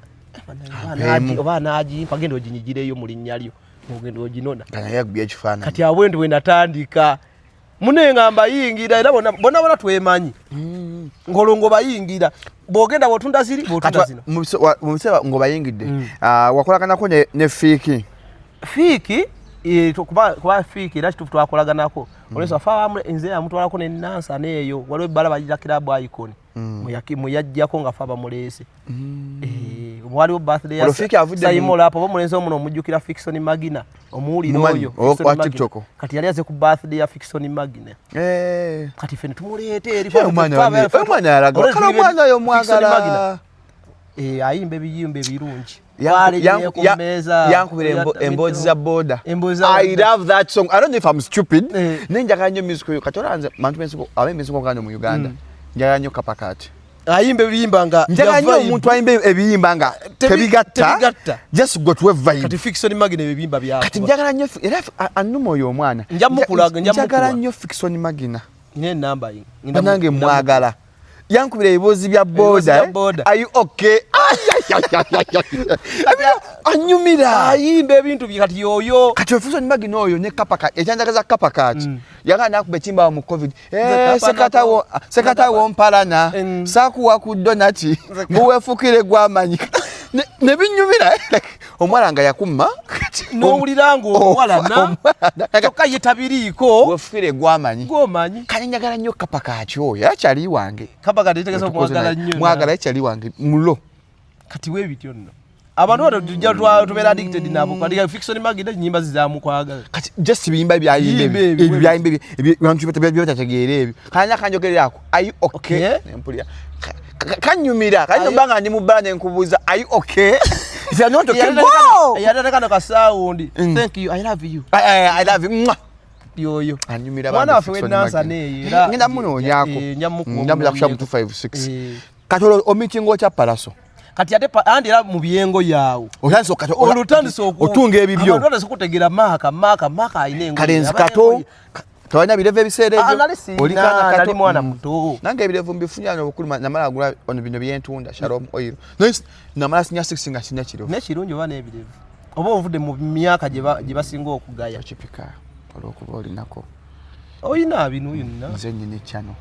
Apeemu. Oba anaagimpa, genda oginyigireyo mu linnya lyo. Ogenda oginona. Nga naye agubye ekifaananyi. Kati awo bwe natandika. Mune nga mbayingira era bonna bonna bonna twemanyi. Ng'olwo ng'obayingira. Bw'ogenda bw'otunda ziri, bw'otunda Kati zino. mu biseera ng'obayingidde, wakolaganako ne Fiiki. Fiiki, kuba Fiiki era kituufu twakolaganako. Olwensonga ffe abamu nze yamutwalako ne Nansana eyo, waliwo ebbala bagiyita Club Icon. Mwe yajjako nga ffe abamuleese. Waliwo birthday ya Olwo Fiiki avudde Simon Lapo, oba omulenzi omuno omujjukira Fickson Magina, omuwulira Mumanyi, oyo, Fickson owa Magina. TikTok. Kati yali aze ku birthday ya Fickson Magina. Kati ffe ne tumuleeta eri. Omwana omwana alaga. Kale omwana oyo mwagala. Ayimba ebiyimba ebirungi. Twalenyeko ku mmeeza. Yankubira emboozi za boda. Emboozi za I boda. love that song. I don't know if I'm stupid. Naye njagala nnyo music oyo. Kati olaba nze bantu b'ensiko, ab'emizigo ngano mu Uganda. Njagala nnyo Kapakati. Ayimba ebiyimba nga Njagala nnyo ya vibe. omuntu ayimba ebiyimba nga tebigatta. Tebigatta. Just go to a vibe. Kati Fickson Magina ebiyimba byakuba. Kati njagala nnyo era annuma oyo omwana. Nja mukulaga, nja Njagala mukuwa. nnyo Fickson Magina. Nina enamba ye. Bannange mwagala. Yankubira ebiboozi bya Ebiboozi boda. bya boda. Are you okay? Ay, ay, ay, ay, ay, ay. Anyumira. Ayimba ebintu bye kati yoyo. Kati Fickson Magina oyo ne Kapaka, ekyanjagaza Kapakati. Yagala nakuba ekimbawo mu COVID. Nze Kapa Sekata wompalana. Saakuwa ku donati. Mbuweefukire gwamanyi. Ne binyumira. Like, omwala nga yakumma. N'owulira ng'omuwalana. Kyokka ye tabiriiko. Weefukire gwamanyi. Gwomanyi. Kale njagala nnyo Kapakati oyo. Akyali wange. Kapakati tegeeza okumwagala nnyo. Mwagala akyali wange mulo. Kati weebityo nno. Abantu bano tujja tubeera addicted nabo. Kati Fickson Magina ennyimba zizaamu kwagala. Kati just biyimba byayimba Biyimba ebyo. ebyo, Ebyo byayimba ebyo, ebyo bantu batategeera ebyo. Kanya kanjogererako, are you okay? Okay. Nempulira. Kanyumira, kanyumba nga ndi mu bbala ne nkubuuza, are you okay? If you are not okay, go! Yatandika kano ka sound. Thank you, I love you. I love you. Mwah! Yoyo. Anyumira Mwana bambi waffe Fickson w'e Nansana Magina. eyo era Ngenda munoonyaako. Nja mukuwa Nja muja kusha mu omunoonyeeko. 256. Kati Kati olwo omitinga otya Palaso? Kati ate andi era mu byengo yaawo. Otandise Olwo otandise otunga ebibyo. Abantu batandise okutegeera Maaka, Maaka, Maaka alina engoye. Kalenzi Aba kato. n'engoye. Tewalina birevu ebiseera Ah, ebyo? nali sirina, Oli kaana kato? nali mwana muto. Nange ebirevu mbifunye wano obukulu, namala agula ono bino byentunda, Shalom Oil. Naye namala senior 6 nga sirina kirevu. N'ekirungi oba n'ebirevu. Oba ovudde mu myaka gye basinga okugaya. Okipika olw'okuba olinako. Oyina bino byonna. Nze nnyini channel.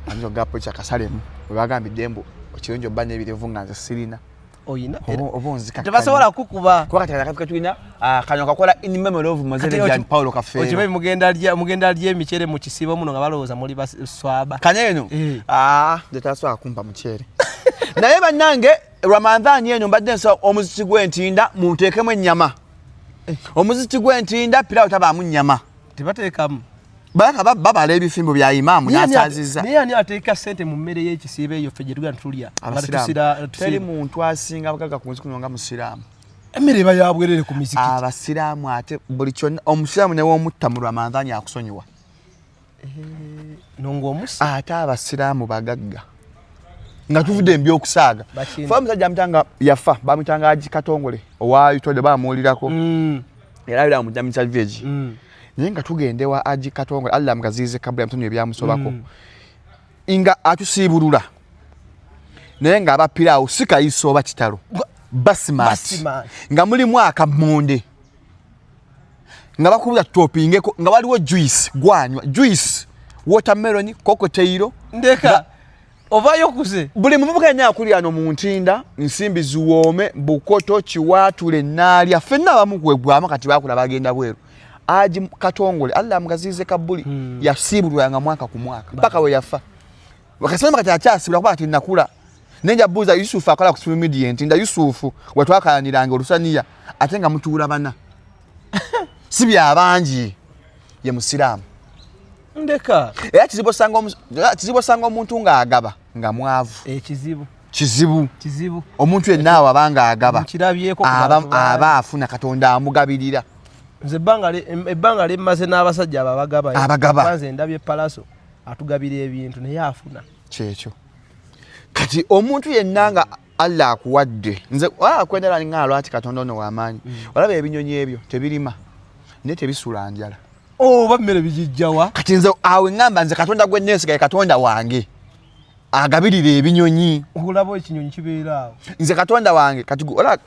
Ayinza okugamba polisi akasalemu. Bwe bagambidde mbu ekirungi obba n'ebirevu nga nze sirina. Oyina. Oba onzikakkanya. Tebasobola kukuba. Kuba kati akati katulina, kano kakola in memory of Mozele Kati Jean Paulo Kafeero. Okimanyi mugenda lya emiceere mu kisibo muno nga balowooza muli baswaba. Kano eno? Nze tasobola kumpa muceere. Naye bannange, Ramadhan eno mbadde nsaba omuziki gw'entinda munteekemu ennyama. Omuziki gw'entinda pilawo tabaamu nnyama. Tebateekamu. Balaka babala ebifimbo bya imaamu n'asaazizza. Naye ani ateeka ssente mu mmere y'ekisiibo eyo ffe gye tugenda tulya? Nga Abasiraamu. tusira. Teri muntu asinga abagagga ku nsi kuno nga musiraamu. Emmere eba ya bwerere ku mizikiti. Abasiraamu ate buli kyonna, omusiraamu ne w'omutta mu Ramadhan akusonyiwa. Nongo omusi. Ate abasiraamu bagagga. Nga tuvudde mu by'okusaaga. Bakina. Fe omusajja amutanga yafa, bamuyitanga Haji Katongole owa Utode bamuwulirako. Era abeera mu Jamisa Village. Naye nga tugenda ewa Haji Katongole, Allah amugaziyize kabula yamusonyiwa ebyamusobako. Nga atusiibulula. Naye ng'aba piraawo si kayiso oba kitalo. Basimati. Basimati. Nga mulimu akamonde. Nga bakubuza topingeko, nga waliwo juice, gwanywa, juice, watermelon, cocktail. Ndeka. Ovayo kuze. Buli muvubuka yenna akulira wano mu Ntinda, nsimbi ziwoome, Bukoto, Kiwaatule, Naalya, ffenna abamu kwegwamu kati baakula bagenda bweru. Haji Katongole, Allah amugaziyize kabuli, yasiibulwanga mwaka ku mwaka, mpaka we yafa. Wakasema kati akyasiibula kuba kati nakula. Naye nja buuza Yusufu akola ku social media Ntinda, Yusufu wetwakalaniranga olusaniya, ate nga mutuula bana. Si bya bangi, ye musiraamu. Ndeka. Era kizibu osanga omuntu ng'agaba nga mwavu. Ekizibu. Kizibu. Kizibu. Omuntu yenna awo aba ng'agaba. Nkirabyeko ku bantu bangi. Aba afuna Katonda amugabirira. Nze ebbanga lyemmaze n'abasajja abo abagaba. Abagaba. Nze ndabye Palaso atugabira ebintu naye afuna. Kyekyo. Kati omuntu yenna nga Allah akuwadde, nze kwendala nga lwaki Katonda ono w'amaanyi. Olaba ebinyonyi ebyo tebirima naye tebisula njala. Oba mmere bijijjawa? Kati nze awe ŋŋamba, nze Katonda gwe neesiga ye Katonda wange agabirira ebinyonyi. Olaba ekinyonyi kibeera awo. Nze Katonda wange kati olaba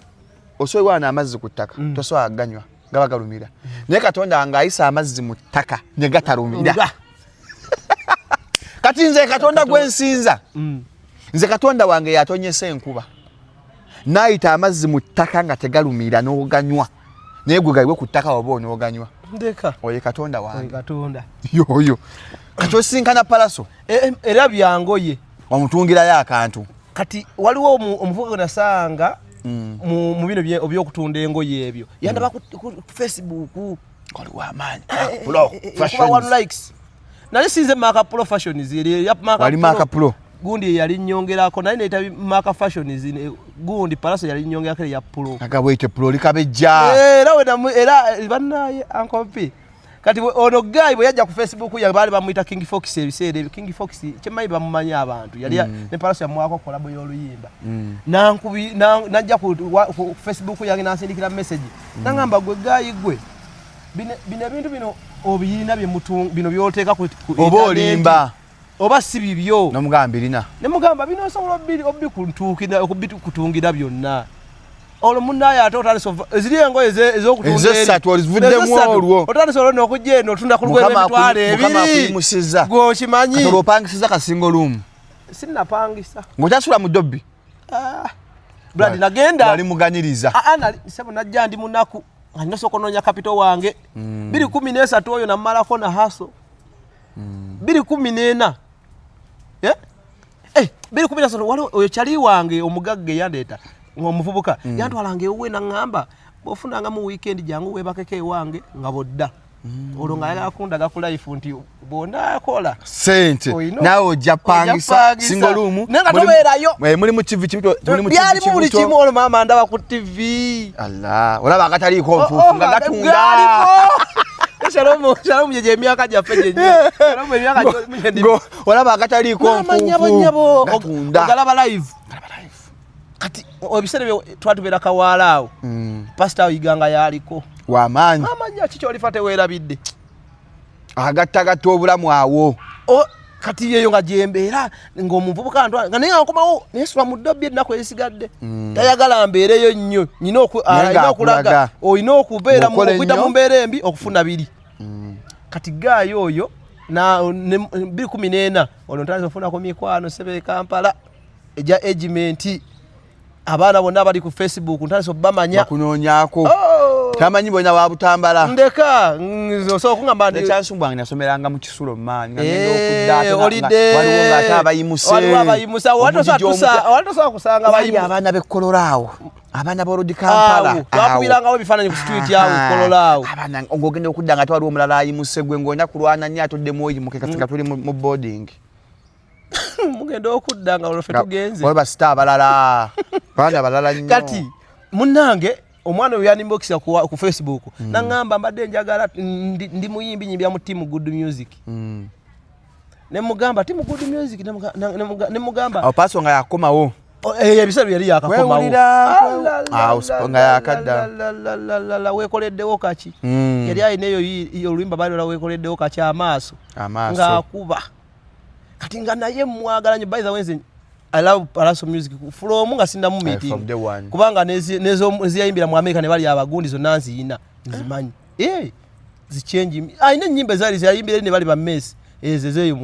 osobola wana amazzi ku ttaka, tosobola ganywa, gaba galumira, naye Katonda wange ayisa amazzi mu ttaka ne gatalumira. Kati nze Katonda gwe nsinza, nze Katonda wange yatonyesa enkuba n'ayita amazzi mu ttaka nga tegalumira n'oganywa, naye gwe galiwe ku ttaka oba onooganywa. Ndeka. Oye Katonda wange. Katonda. Yoyo kati osinkana Palaso. Era byangoye. Omutungirayo akantu. Kati waliwo omuvubuka gwe nasanga mu bino obyokutunda engoye ebyo, yandaba ku Facebook. Waliwo amaanyi. Kuba one likes nali sinze Maka Pro Fashions eri ya Maka. Wali Maka Pro. Gundi yali nyongerako naye neyita Maka Fashions, gundi Palaso yali nyongerako ya Pro. Agabwete Pro likabejja. Era we era bannaye Uncle P. Kati ono guy bwe yajja ku Facebook ya baali bamuyita King Fox ebiseera ebyo. King Fox kyemmanyi bamumanyi abantu, yali ne Palaso yamuwaako collabo y'oluyimba. Nankubi najja ku Facebook yange nansindikira message, nangamba, "Gwe guy, gwe bino ebintu bino obiyina bino byoteeka ku Oba internet, olimba. Oba si bibyo?" Nomugamba birina. Ne mugamba, "Bino osobola obikutungira byonna." Olwo munaye ate otandise eziri engoye ez'okutunda eri. Ez'essatu ozivuddemu. Ez'essatu. Olwo. Otandise olwo n'okujja eno otunda ku lugoye Mukama lw'emitwalo Mukama 20. akuyimusizza. Gwe okimanyi. Kati olwo opangisiza kasinga olumu. Sinnapangisa. Ng'okyasula mu dobbi. Brad, nagenda. Wali muganiriza. Ah, ah, sebo najja ndi munaku nga nina osooka onoonya capital wange. 2013 oyo namalako na hustle. 2014. Eh? Eh, 2013 waliwo oyo kyali wange omugagga eyandeeta ng'omuvubuka, yantwalanga ewuwe naŋŋamba, "Bw'ofunanga mu weekend jangu weebakeko ewange nga bodda." Olwo ng'ayagala kundaga ku life nti bw'onaakola sente naawe ojja pangisa pangisa. Single room. Naye nga tobeerayo. Muli mu kivi kibuto, muli mu kivi Byalimu buli kibuto. kimu. Olwo maama ndaba ku TV. Allah, olaba akataliiko nfuufu nga gatunda. Shalom, Shalom, gye emyaka gyaffe gyennyini. Shalom, emyaka gye Olaba akataliiko Maama, nyabo, nfuufu nyabo, gatunda. Ogalaba live. Kati ebiseera ebyo twatubeera Kawaala awo. Pasita Iganga yaliko. Wamaanyi. Maama nnyo, kiki olifa teweerabidde. Agattagatta obulamu awo. Kati yeyo nga gyembeera ng'omuvubuka ntwala nga naye nga nkomawo nensula mu ddobbi ennaku ezisigadde. Tayagala mbeereyo nnyo, nyina Naye alina okulaga ng'akulaga. olina okubeera Ng'okola okuyita ennyo. mu mbeera embi okufuna biri. Kati gaayo oyo 2014 olwo ntandise okufunako mikwano sebe Kampala egya agement, abaana bonna abali ku Facebook ntandise okubamanya. Bakunoonyaako. Oh! Tamanyi bwena wa Butambala. Ndeka, nze osobola okungamba ndi Ekyansumbwa nga nasomeranga mu kisulo maanyi nga ngenda Eh, okudda ate olidde. waliwo ng'ate abayimuse. Waliwo abayimuse. Awo wali Omugigi omupya. wali tosobola kusanga Wali abayimu. abaana b'e Kololo awo, abaana b'olodi Kampala. Awo, twakubirangawo ebifaananyi ku street awo e Kololo awo. Abaana ng'ogenda okudda nga ate waliwo omulala ayimuse, gwe ng'olina kulwana nnyo atoddemu oyimuke kati nga tuli mu boarding. Mugenda okudda nga olwo ffe tugenze. Waliwo basita abalala, abaana balala nnyo. Kati munnange omwana oyo yaninboxisa ku Facebook, naŋŋamba, "Mbadde njagala ndi muyimbi, nyimbya mu team Good Music." Nemugamba, "Team Good Music?" Nemugamba Awo Paaso nga yakomawo. Oh, eh, ebiseera byali yakakomawo. Wewulira, awo nga yakadda. Lalala, weekoleddewo kaki? Yali alina eyo oluyimba baali ola weekoleddewo kaki amaaso. Amaaso. Ng'akuba kati nga naye mwagala nnyo. By the way, nze I love Palaso music from nga sinnamu Eh, meeting. From day one. Kubanga neziyayimbira mu America ne bali abagundi zonna nziyina, nzimanyi. Eh, zichange alina ennyimba ezaali ziyayimbira eri ne bali ba Messi ezo ezeeyo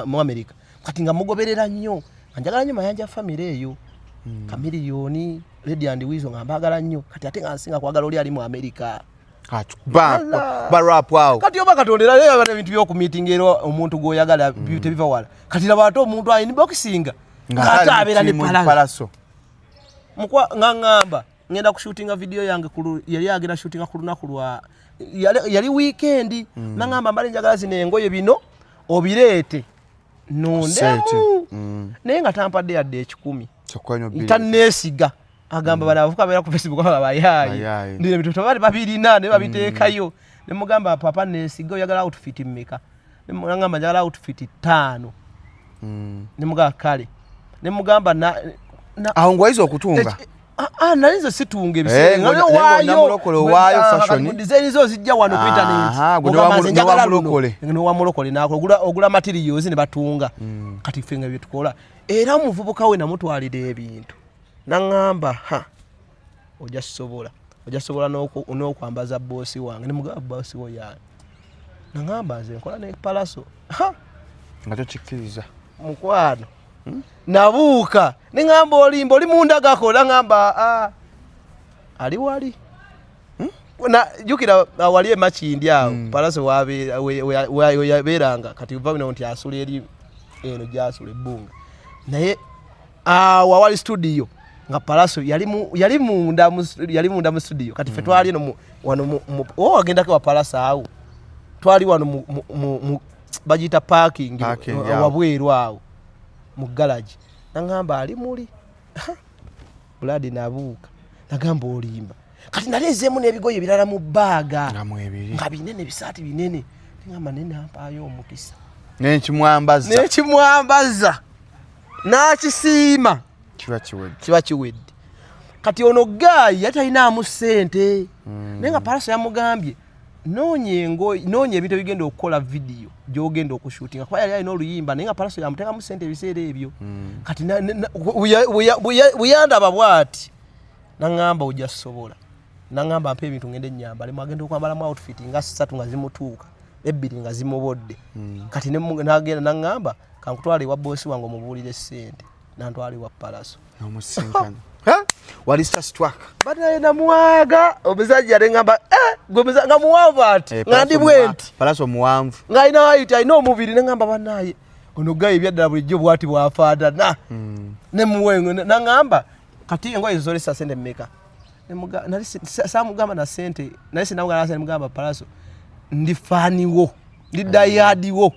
mu America. Kati nga mugoberera nnyo, nga njagala nnyo Mayanja family eyo, Chameleone, Lady and Weasel, nga mbaagala nnyo. Kati ate nga nsinga kwagala oli ali mu America. Allah. Ba rap awo. Kati oba Katonda era yaba ebintu by'okumiitinga era omuntu gw'oyagala tebiva wala. Kati laba ate omuntu alina boxinga ng'ate abeera ne Palaso. Palaso. Mukwa nga ŋŋamba ngenda kushootinga video yange yali agenda shootinga ku lunaku lwa yali weekend. Naŋŋamba, "Mbale njagala zino engoye bino obireete nondemu." Sente. Naye nga tampadde yadde 100. Kyokka eno bbiri. Tanneesiga. Agamba bano abavuka beera ku Facebook baba bayaayi. Bayaayi. Ndio ebintu tebali babirina ne babiteekayo. Ne mugamba papa neesiga oyagala outfit mmeka? Ne mugamba njagala outfit 5. Ne mugamba kale. Ne mugamba na Awo ng'oyize okutunga. Nali nze situnga Eh, ebiseera ng'ona- nga naye ng'ona mulokole owaayo fashion. mu design zo zijja wano ku internet. Aha, gwe Ogamba nze njagala luno. n'owamulokole. N'owamulokole n'akola. Ogula materials ne batunga. Kati ffe nga bye tukola. Era omuvubuka we namutwalira ebintu. N'aŋŋamba, ha, ojja sobola. Ojja sobola n'okwambaza boosi wange. Ne mugamba boosi wo yaani. N'aŋŋamba nze nkola ne Pallaso. Ha! Nga tokikkiriza. Mukwano. Nabuuka. Ne ŋŋamba olimba, oli mundagako. N'aŋŋamba, ali wali. Na, jjukira, wali e Makindye awo, Pallaso we yabeeranga. Kati ova bino nti asula eri eno gy'asula ebbunga. Naye awo awali studio nga Pallaso yali munda mu studio. Kati ffe twali eno wano oba wagendako wa Pallaso awo. Twali wano mu bagiyita parking, Parking, awo. wabweru awo mu garage. N'aŋŋamba ali muli. Buladi nabuuka. Nagamba olimba. Kati nali nzeemu n'ebigoye ebirala mu bbaaga. Nga mwebiri. Nga binene, bisaati binene. Ngamba naye nampaayo omukisa. N'ekimwambaza. N'ekimwambaza. N'akisiima. Kiba kiwedde. Kiba kiwedde. Kati ono guy yali talinaamu ssente. Naye nga Pallaso yamugambye, noonya ebintu ebigenda okukola video gy'ogenda okushootinga. Kuba yali alina oluyimba, naye nga Pallaso yamuteekamu ssente ebiseera ebyo. Kati bwe yandaba bw'ati, n'aŋŋamba ojja sobola. N'aŋŋamba mpa ebintu ngende nnyambale. Mwagenda okwambalamu outfit nga 3 nga zimutuuka, ebbiri nga zimubodde. Kati n'agenda n'aŋŋamba kankutwale ewa boosi wange omubuulire ssente. Nantwala ewa Pallaso. N'omusisinkana. Ha? Wali starstruck. Banaye namwaga omusajja ne ŋŋamba, gwe nga muwanvu ati, nga ndi bwe nti. Pallaso muwanvu. Ng'alina height, alina omubiri, ne ŋŋamba banaye ono guy ebyaddala bulijjo bw'ati bw'afaanana. Ne muwe, n'aŋŋamba kati engoye zolesa ssente mmeka? Ne nali saamugamba na ssente, nali sinamugamba na ssente, mugamba Pallaso ndi faani wo, ndi die-hard wo.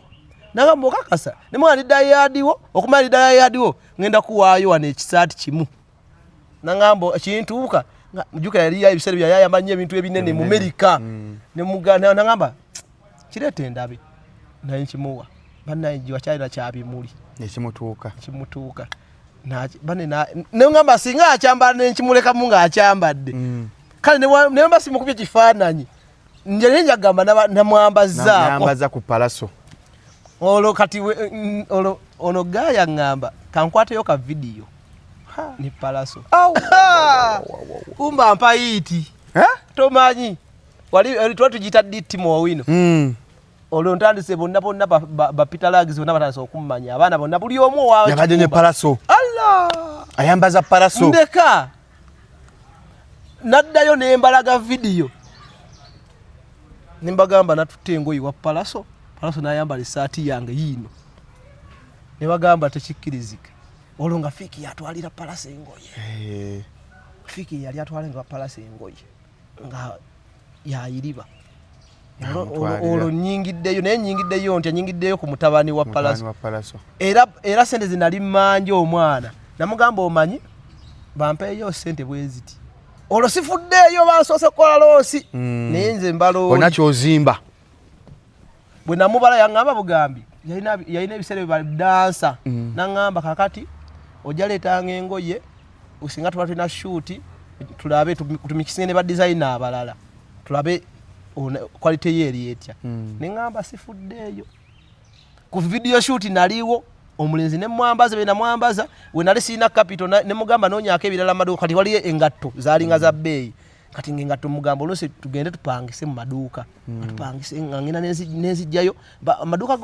N'agamba okakasa, ne mugamba ndi die-hard wo, okumala ndi die-hard wo, ŋŋenda kuwaayo wano ekisaati kimu. N'aŋŋamba kintuuka, nga mujjukira yali ebiseera bye yali ayambala nnyo ebintu ebinene mu Amerika. Ne n'aŋŋamba, kireete endabe. Naye nkimuwa. Bannaye gye wakyalina kya bimuli. Ekimutuuka. Ekimutuuka. Bane ne ŋŋamba singa akyambala ne nkimulekamu ng'akyambadde. Kale ne mba simukubye kifaananyi. Nje ne njagamba namwambazzaako. Namwambaza ku Pallaso. Olwo kati olwo ono guy aŋŋamba kankwateyo ka video. Ni Pallaso. Au! Kumba mpa hit. Eh? Tomanyi. Wali twali tugiyita DT Mowino. Olwo ntandise bonna bonna ba Peter Lags bonna batandise okummanya. Abaana bonna buli omu owa Yabadde ne Kikumba. Pallaso. Allah! Ayambaza Pallaso. Ndeka. Naddayo ne mbalaga video. Ne mbagamba natutte engoye wa Pallaso. Pallaso n'ayambala essaati yange yiino. Ne bagamba tekikkirizika. Olwo nga Fiki yatwalira Pallaso engoye. Fiki yali atwala nga Pallaso engoye. Nga yayiriba. Namutwalira. Olwo nnyingiddeyo, naye nnyingiddeyo ntya? Nnyingiddeyo ku mutabani wa Mutabani Pallaso. wa Pallaso. Era ssente ze nali mmanja omwana. Namugamba omanyi bampeeyo ssente bwe ziti. Olwo sifuddeeyo bansoose kukola loss. Naye nze mbala oli. Olina ky'ozimba. Bwe namubala yaŋŋamba bugambi. Yalina ebiseera bye badansa. N'aŋŋamba kakati ojja leetanga engoye, singa tuba tulina shoot, tulabe tumikisinge ne ba designer abalala. Tulabe quality ye eri etya. Ne ŋŋamba sifuddeeyo. Ku video shoot naliwo, omulenzi ne mwambaza, be namwambaza, we nali sirina capital, ne mugamba noonyaako ebirala mu maduuka. Kati waliyo engatto zaalinga za bbeeyi. Kati ng'engatto mugamba oluusi tugende tupangise mu maduuka. Tupangise, nga ngenda nenzijjayo. Amaduuka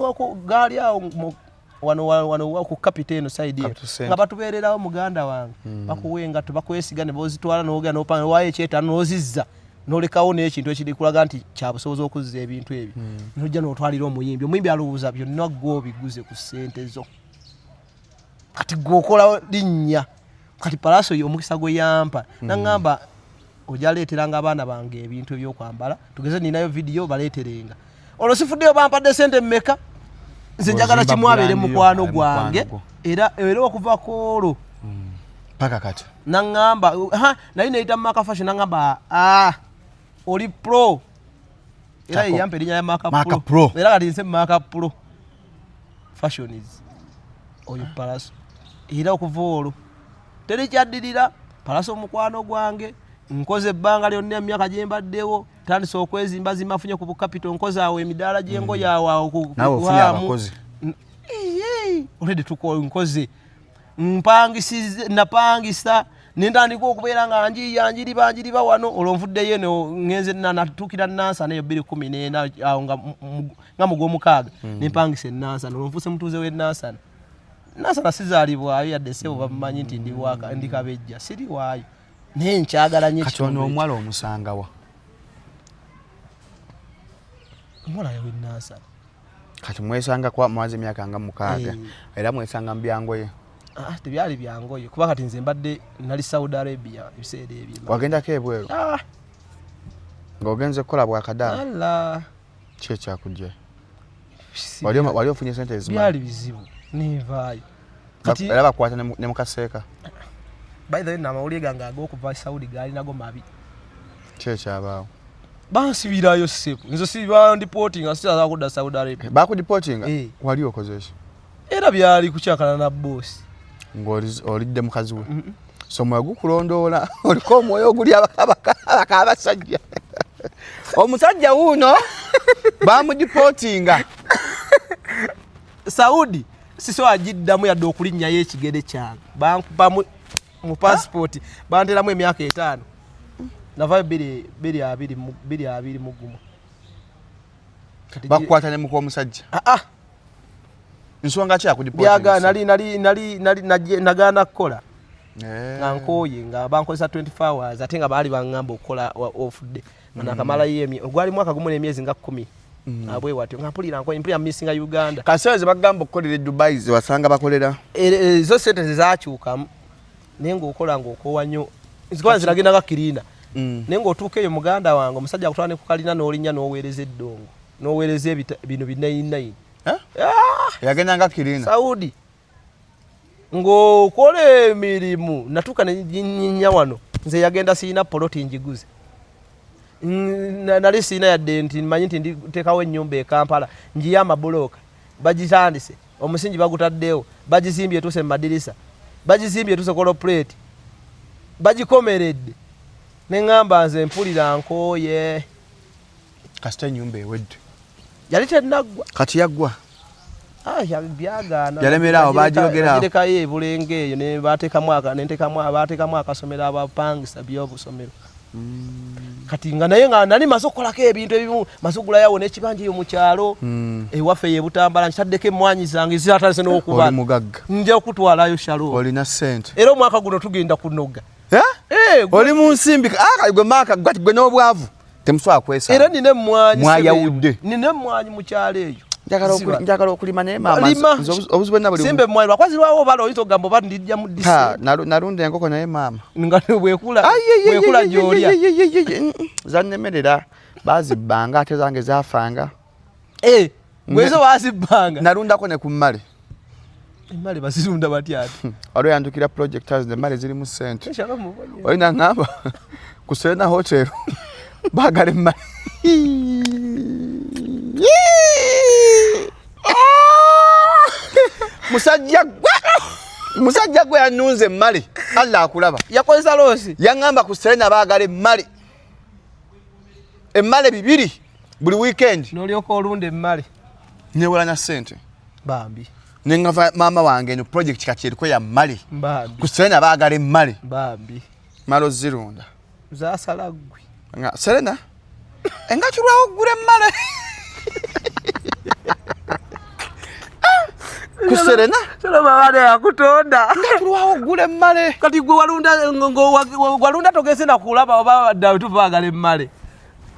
gaali awo wano, wano ku capital eno side eno. Capital Center. Nga batubeererawo muganda wange. Bakuwa engatto, bakwesiga ne bozitwala n'ogenda n'opanga, waayo ekyetaano n'ozizza. N'olekawo n'ekintu ekiri kulaga nti kya busobozi okuzza ebintu ebyo. N'ojja n'otwalira omuyimbi. Omuyimbi alowooza byonna ggwe obiguze ku ssente zo. Kati ggwe okola linnya. Kati Pallaso ye omukisa gwe yampa. N'aŋŋamba ojja leeteranga abaana bange ebintu ebyokwambala. Tugeze ninayo video baleeterenga. Olwo sifuddeyo bampadde ssente mmeka? Nze njagala Ozimba kimu abeere brand yo, mukwano abe gwange. mukwano gwo. Era okuva ku olwo Paka kati. Naŋŋamba naye neyita Maka Fashion, naŋŋamba, ah, oli pro. Era yeyampa erinnya lya Maka Pro, era kati nse Maka Pro Fashions. Oyo Palaso, era okuva olwo teri kyaddirira. Palaso omukwano gwange, nkoze ebbanga lyonna, emyaka gye mbaddewo, tandise okwezimbazimba, nfunye ku bukapito, nkoze awo emidaala gy'engoye awo awo. Already nkoze, mpangisize, napangisa, nentandika okubeera nga njiya, njiriba, njiriba wano. Olwo nvuddeyo eno, ngenze natuukira Nansana eyo 214 awo nga mugwomukaaga, nempangisa enansana. Olwo nfuuse mutuuze w'enansana. Nansana sizaalibwayo yadde, sebo, bamumanyi nti ndi Kabejja, siri waayo, naye nkyagala nnyo. Kati ono omuwala omusangawa? Omuwala w'enansana. Kati mwesanga kwa mwazi emyaka nga 6, era mwesanga mu byangoye? Ah, tebyali byangoye, kuba kati nze mbadde nali Saudi Arabia ebiseera ebyo. Wagendako ebweru? Ah. Ng'ogenze kukola bwakadaala? Ki ekyakujja? Wali ofunye sente ezimala? Byali bizibu, nenvaayo. Era bakwata ne mukaseeka? By the way, namawulire gange ag'okuva Saudi gaalinago mabi. Ki ekyabaawo? Bansibirayo, ssebo. Nze sibandipotinga, sikyazaa kudda Saudi Arabia. Bakudipotinga? Eh. Wali okoze ki? Era byali kukyakala na boosi. Ng'olidde mukazi we? So omwoyo gukulondoola, oliko omwoyo oguli abasajja. Omusajja wuuno bamudipotinga. Saudi sisobola giddamu yadde okulinnyayo ekigere kyange. Bankuba mu passport, banteramu emyaka 5. Navayo 2021. Bakukwata ne muka omusajja? Ah, ah. Nsonga ki? Byaga nali nagaana kukola, nga nkooye, nga bankozesa 24 hours, ate nga baali baŋŋamba okukola ofudde nga nakamalayo ogwali mwaka gumu n'emyezi nga 10 abwe watyo, nga mpulira nkoye, mpulira missinga Uganda. Kaseera ze bagamba okukolera e Dubai ze wasanga bakolera? Zo sente zezakyukamu, naye ng'okola ng'okoowa nnyo. Nzikuba nze nagenda nga cleaner, naye ng'otuuka eyo, muganda wange, omusajja akutwala ne ku kalina n'olinnya n'oweereza eddongo, n'oweereza bino binayinayini. Yagenda nga cleaner? Saudi ng'okola emirimu. Natuuka nenyinya wano, nze yagenda siina poloti njiguze. Nali siina yadde nti manyi nti nditeekawo ennyumba e Kampala, njiye amabulooka, bagitandise, omusingi bagutaddewo, bagizimbye, etuuse mu madirisa, bagizimbye, etuuse kolopuleeti, bagikomeredde, neŋŋamba nze mpulira nkooye. Kasita ennyumba ewedde. Yali tenaggwa. Kati yaggwa? Ah, byagaana. Yalemera awo, bagiyogera awo. Bagirekayo ebulenge eyo, ne bateekamu nentekamu, bateekamu akasomero, abapangisa byobusomero. Kati nga naye nga nali maze okukolako ebintu ebimu, maze okugulayo awo n'ekibanja eyo mu kyalo ewaffe ye Butambala, nkitaddeko emmwanyi zange ziratandise n'okuba. Oli mugagga. Nja okutwalayo, Shalom. Olina ssente. Era omwaka guno tugenda kunoga. Eh? Eh, oli mu nsimbi. Ah, gwe Maaka, gwe n'obwavu temusobola kwesanga. Era nina emmwanyi. Mwayawudde. Nina emmwanyi mu kyalo eyo. Njagala okulima, naye maama, Lima. nze obuzibu bwenna buli Simba emmwanyi, lwakwazirwawo obala oyinza okugamba oba ndijja mu Ha, disi. Nalunda enkoko, naye maama, nga bwekula bwekula gy'olya. Zannemerera, bazibbanga, ate zange zafanga. Eh, gwezo bazibbanga? Nalundako ne ku mmale. Emmale bazirunda batya ate? Waliwo yandukira projectors, emmale zirimu ssente. Shalom, mubonye. Olina ŋŋamba ku Serena Hotel baagala emmale. Musajja gwe, musajja gwe yanunze emmale, Allah akulaba. Yakozesa loss. Yaŋŋamba ku Serena baagala emmale, emmale bibiri buli weekend. N'olyoka olunda emmale? Newolanya ssente. Bambi. Neŋŋava maama wange, eno project kati eriko ya mmale. Bambi. Ku Serena baagala emmale. Bambi. Mala ozirunda. Zasala ggwe. Nga Serena enga kirwawo okugula emmale ku Serena. Shalom, abaana yakutonda. Nga tulwawo okugula emmale. Kati gwe walunda, walunda, togeze nakulaba oba ddawe tuvaagala emmale.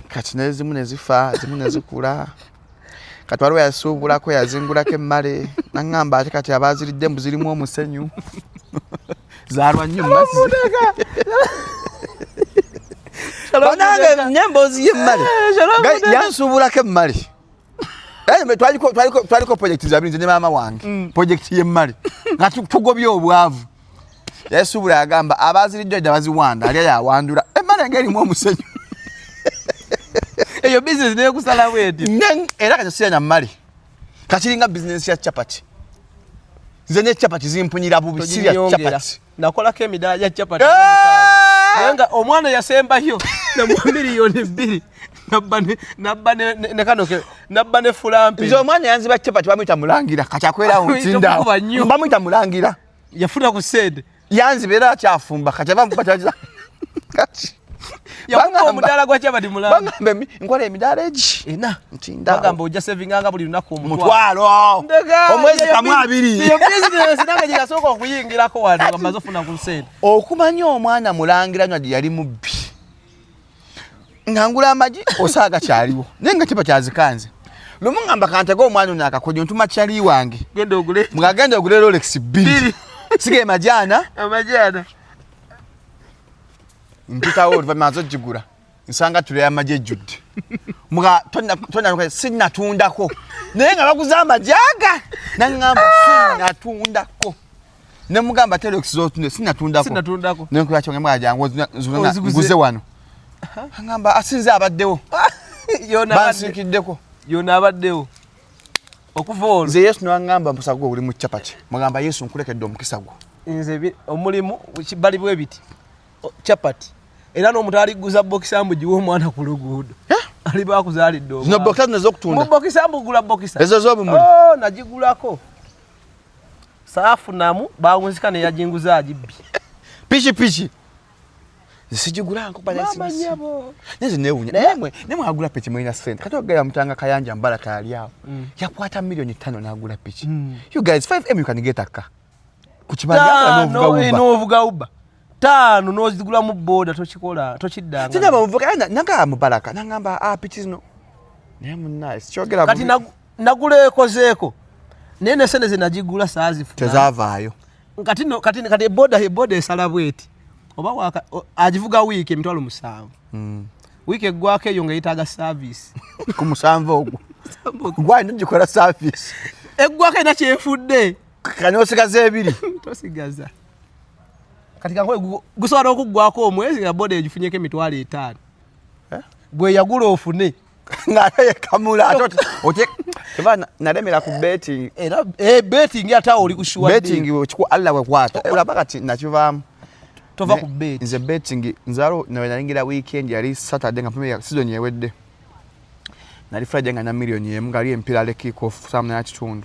Kati nezimu nezifa, zimu nezikula. Kati waliwo yasuubulako, yazingulako emmale, naŋŋamba ate kati abaziridde mbu zirimu omusenyu, zaalwa nnyo mu mazzi. Banange, nemboozi y'emmale. Yansuubulako emmale. Twaliko project zabiri, nze ne maama wange, project y'emmale, nga tugobye obwavu. Yasubula yagamba abazirijjo edda baziwanda, alya yawandula emmere ng'erimu omusenyu. Eyo bizinesi nekusala bweti. Era kati sirya na mmale, kakiringa bizinesi ya chapati. Nze ne chapati zimpunyira bubi, sirya chapati. Nakolako emidaala gya chapati naye nga omwana yasembayo namuwa 2 miliyoni, nabba ne kano nabba ne fulampe. Nze omwana yanziba chapati bamuyita Mulangira, kati akwerawo ntindawo, bamuyita Mulangira. Yafuna ku sente. Yanziba era akyafumba, kati abamukuba kati yakuba omudaala gwa chapati mulamba. Bagamba nkola emidaala egi ena ntinda. Bagamba ojja savinganga buli lunaku omutwalo, omwezi kamu abiri. Eyo bizinesi nange gye okuyingirako wano nga maze ofuna ku sente. Okumanya omwana Mulangira nywa gye yali mubbi, nga ngula amagi osaaga kyaliwo, naye nga kiba kyazikanze. Lumu ngamba kantege omwana ono akakodyo, ntuma kyali wange. Genda ogule. Ngagenda ogule Rolex 2, sige majaana. Amajaana. Mpitawo oluvannyuma nze ogigula, nsanga tule y'amagi ejjudde. Mga tonna sinnatundako, naye nga baguze amagi aga. Naŋŋamba sinnatundako, ne mugamba terox zotunde sinnatundako. Sinnatundako. Nenkuba kyonge mga jangu nguze wano. Aŋŋamba asinze abaddewo bansiikiddeko. Yona abaddewo okuva olwo. Nze Yesu naŋŋamba mukisa gwo guli mu capati. Mugamba Yesu nkulekedde omukisa gwo. Nze omulimu bali bwe biti, chapati, era n'omuntu aliguza bokisa mbu giwe omwana ku luguudo aliba akuzaalidde. Zino bokisa zino ez'okutunda. Mu bokisa mbu gula bokisa. Ezo z'obumuli. Oh, nagigulako saafunamu, bangunzika neyajinguza agibbi. Piki piki sigigulanko. Nze newunya nemwe nemwe agula piki mulina sente. Kati ogera mutanga Kayanja Mbaraka yali awo, yakwata 5 miliyoni n'agula piki. You guys, 5M you can get a car ku kibanja n'ovuga Uber. 5 n'ozigulamu boda, tokikola, tokiddanga. Sinaba muvuga nagamba Mubaraka, nagamba ah, piki zino, naye munnaye sikyogera. Kati nagula ekozeeko, naye nesente ze nagigula saazifuna. Tezavaayo. Kati no kati eboda esala bweti, oba waka agivuga wiiki 700,000. Wiiki eggwako eyo nga yetaaga service. Ku musanvu ogwo gwalina ogikola service. Eggwako erina kyefudde. Kani osigaza ebiri. Tosigaza. Kati kankoe gusobola okuggwako omwezi nga boda egifunyeko 50,000. Eh? Gwe yagula ofune. Ng'ate yekamula ate ote teba nalemera ku betting. Era betting ate awo oli ku sure. Betting okiku Allah wekwata olaba kati nakivaamu. Tova ku bet. Nze betting nzalo nawe nalingira weekend, yali Saturday nga Premier season yewedde, nali Friday nga na 1 miliyoni nga ali empira le kick off saa 8:30,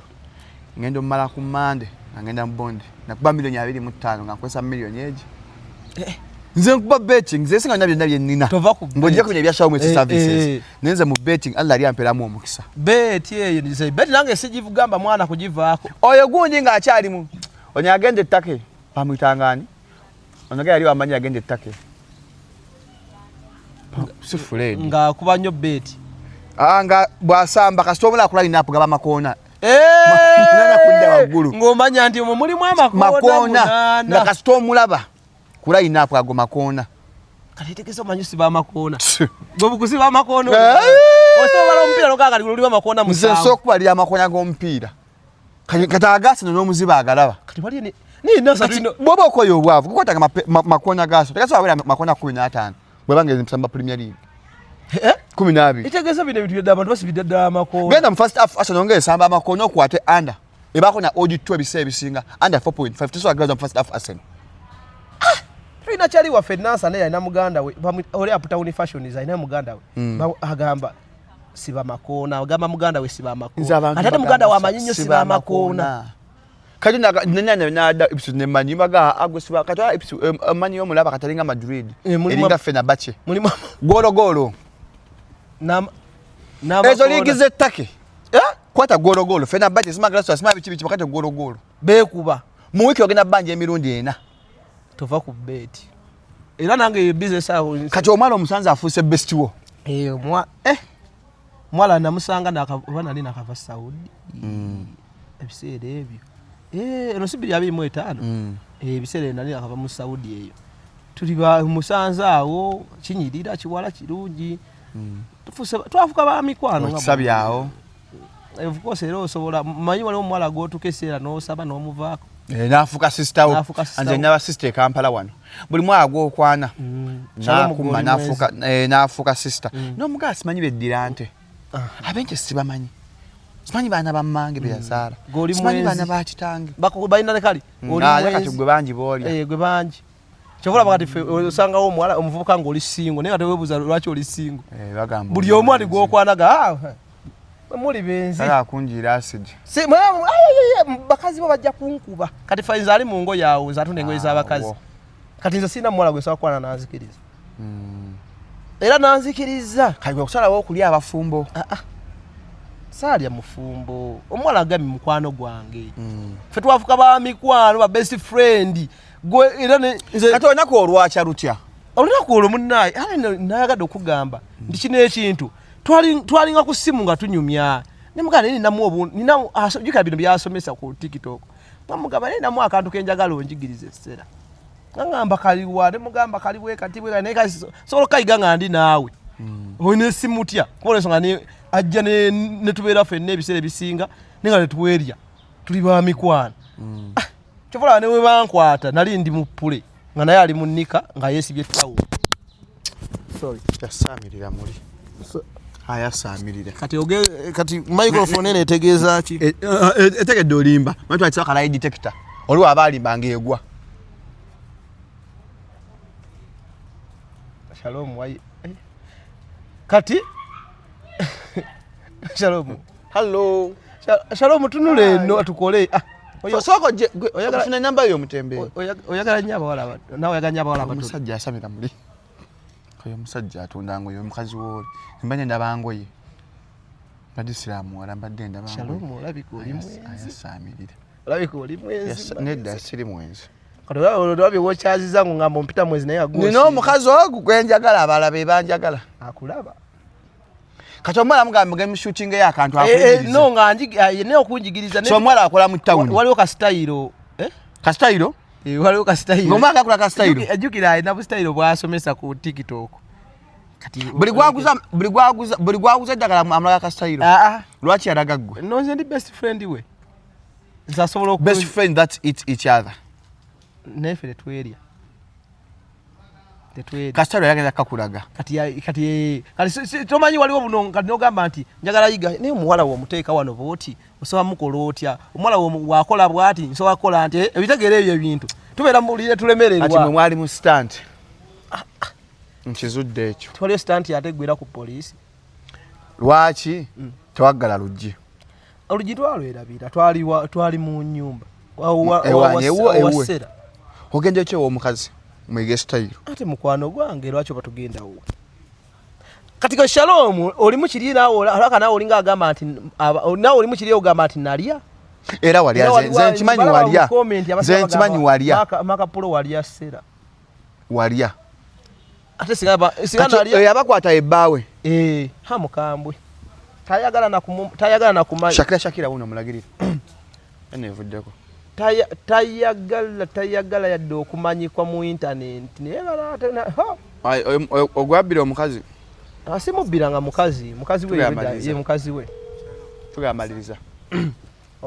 ngenda omumala ku Monday nga ngenda mu bond, nakuba 25 miliyoni nga nkozesa miliyoni egi. Nze nkuba betting, nze singa nabyo byonna byenina. Tova ku bet. Ng'ojja kunya ebya Shaomi services. Naye nze mu betting Allah ali amperamu omukisa. Bet eyo, nze bet nange sigivugamba mwana kugivaako. Oyo gundi ng'akyalimu ono agenda ettake bamuyitangani, ono ga yali wamanyi agenda ettake, si Fred? Ng'akuba nnyo bet. Ah, nga bw'asamba kasita omulala ku line up gaba makoona 8 kudda waggulu. Ng'omanya nti omwo mulimu amakoona. Makoona nga 8. Kasita omulaba ku line up ago makoona. Kati etegeeza omanyi siba amakoona, gwe bukusiba amakoona. Eh! Osobola omupiira nogaa kati lulimu amakoona Nze 7. nsobola okubalira amakoona g'omupiira. Kati agasino n'omuziba agalaba. Kati wali nina Kati bw'oba okoye obwavu kukwatanga makoona gaso tegasobola kubeera makoona 15 bwebanga emisamba Premier League 12. Itegeeza bino ebintu byadde abantu basibidde ddala amakoona. Genda mu first half, Arsenal nga esamba amakoona, okwate under ebaako na odd 2 ebiseera ebisinga under 4.5, tesobola kugaza mu first half Arsenal. Tulina kyali waffe Nansa, naye alina muganda we oli Uptown Fashions, alina muganda we. Agamba siba makoona, agamba muganda we siba Nze amakoona, abantu ate ate muganda we bagamba amanyi nnyo siba amakoona. Kati nada Ipswich nemanyi baga agwe siba kati Ipswich amanyi omulaba kati alinga Madrid. Eh, eringa Fenerbahce. Mulimu golo golo. N'amakoona. Ezo liigi z'ettake kwata golo golo, Fenerbahce sima Galatasaray sima biki biki, bakati golo golo. Beekuba. Mu wiiki ogenda bbanja emirundi ena. Tova ku beeti, era nange business awo. Kati omwana omusanze afuuse best wo. Eh, mwala namusanga oba nali nakava Saudi ebiseera ebyo. Eh, eno si 2025. Eh, ebiseera ebyo nali nakava mu Saudi eyo, tuli musanze awo, kinyirira kiwala kirungi. Twafuka ba mikwano nga Okisabye awo. Of course, era osobola manyi waliwo omuwala gwotuka eseera n'osaba n'omuvaako. Eh, n'afuuka sister wo. N'afuuka sister Nze wo. naba sister e Kampala wano buli mwaka gwokwana Shalom nakuma gw'oli n'afuuka sister n'omugaa simanyi beddira nte abenje sibamanyi, simanyi baana bammange beyazaala, Gw'oli simanyi mwenzi. baana ba kitange. Balina ne kali oli Ate kati mwenzi. gwe bangi boolya. Eh, gwe bangi. Kyova olaba kati ffe osangawo omuwala omuvubuka ng'oli singo, naye nga teweebuuza lwaki oli singo. Eh, bagamba Buli omu ali gwokwanaga, "Ah, muli benzi." Kale akunjira acid. Ay, ay, ay, bakazi bo bajja kunkuba. Kati ffe nze ali mu ngoye awo, nze atunda engoye z'abakazi. Awo. Kati nze sirina muwala gwe nsobola kukwana nanzikiriza, era nanzikiriza. Kati gwe kusalawo okulya abafumbo. Saalya mufumbo. Omuwala agambye mukwano gwange, ffe twafuka ba mikwano, ba best friend. Gwe era nze Kati olunaku olwakya lutya? Olunaku olwo munnaye, ate nayagadde okugamba nti kino ekintu twalinga ku ssimu nga tunyumya, nemugamba naye ninamu jjukira bino byasomesa ku TikTok, bamugamba naye ninamu akantu kenjagala onjigiriza essera. Ngamba kaliwa? Nemugamba kali bwe kati bwe kati, naye kati sobola okukayiga nga ndi naawe olina esimu tya? Kuba olwensonga ajja ne tubeera ffenna ebiseera ebisinga, naye nga netwerya tuli ba mikwano. Ah, kyova olaba ne bwe bankwata nali ndi mu pule nga naye ali mu nika nga yeesibye tawulo. Sorry. Yasaamirira muli ayasaamirira. Kati oge kati microphone eno etegeeza ki? Etegedde olimba. Manyi twakisa ka lie detector, oli waba alimba ng'egwa. Shalom wayi eh. Kati Shalom. Hallo. Shalom, tunula eno tukole. Ah, Sooka ojje Oyagala- ofuna enamba yo omutembeeyi. Oyagala nnyo abawala abato, naawe oyagala nnyo abawala abato. Omusajja asamira muli oyo omusajja atunda ngoye, omukazi wooli mbadde ndaba ngoye, mbadde siramuwala, mbadde ndaba ngoye. Shalom, olabika oli mwenzi. Ayasaamirira. Olabika oli mwenzi. Nedda, siri mwenzi. Kati olabye wokyaziza ngo ngamba ompita mwenzi, naye agwo Nina omukazi ogu gwenjagala, abalala be banjagala. Akulaba. Kati omuwala mugamba mugende mushootingeyo akantu Eh, eh, akuyigirize. no nga naye okunjigiriza So omuwala akola mu tawuni? Waliwo kasitayiro, eh? Kasitayiro? Eh, waliwo kasitayiro. Ng'omwana akola kasitayiro? Ajjukira alina busitayiro bwasomesa ku TikTok. Kati Buli gwaguza eddagala amulaga kasitayiro? Ah, ah. Lwaki yalaga ggwe? No, nze ndi best friend we, nze asobola Best friend that eat each other. Naye ffe tetwerya, tetwerya. Kasitayiro yagenda kakulaga. Kati tomanyi waliwo buno kati nogamba nti njagala yiga, naye omuwala womuteeka wano bwoti osobola mukola otya? Omuwala wakola bwati nsobola kukola nti, eh, ebitegeera ebyo ebintu tubeera mulire Kati mwe tulemererwa. mwali mu stunt, nkizudde ekyo. Twaliyo stunt ate eggwera ku poliisi. Lwaki tewaggala luggi? Oluggi twalwerabira, twali mu nyumba Ewange, ewuwe. wasera. Ogenda ekyo omukazi mwige sitayiro? Ate mukwano gwange, lwaki oba tugenda wuwe? Kati ke Shalom oli mukiri naawe alaka naawe olinga agamba nti naawe oli mukiri ogamba nti nalya. Era walya. Era Nze nkimanyi balaba walya. mu comment, abasinga Nze nkimanyi bagamba, walya. Makapulo walya sera. Walya. Ate singa Kati nalya oyo abakwata ebbaawe? Eh, ha mukambwe, tayagala na kumanya. Shakira, Shakira wuno omulagirira eno evuddeko. Tayagala yadde okumanyikwa mu internet, naye ha! Ai, ogwabbira omukazi? Asimubbiranga mukazi we. Tugamaliriza. Ye mukazi we. Tugamaliriza.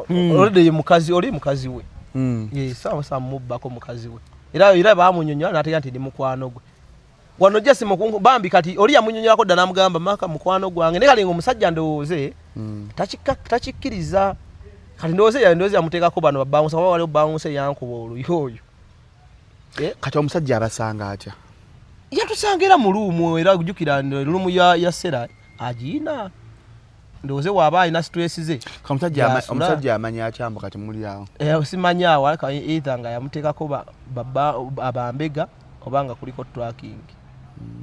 Olwedde ye mukazi, oli mukazi we. Ye sawa samubbako mukazi we, era bamunyonyola n'ategeera nti ndi mukwano gwe wano jasi mukungu bambi. Kati oli yamunyonyolako dda n'amugamba maka mukwano gwange, naye kali nga omusajja ndowooze takikkiriza. Kati ndowooze yamuteekako bano babawunsa, kuba waliwo bawunsa eyankuba oluyi oyo. Eh? Kati omusajja abasanga atya? Yatusanga era mu room, era jjukira room ya sera agiina, ndowooze waaba alina stress ze. Kati omusajja Yasula. Omusajja amanya atya mbu kati muli awo? Eh, simanyi awo aleka either nga yamuteekako abambega oba nga kuliko tracking.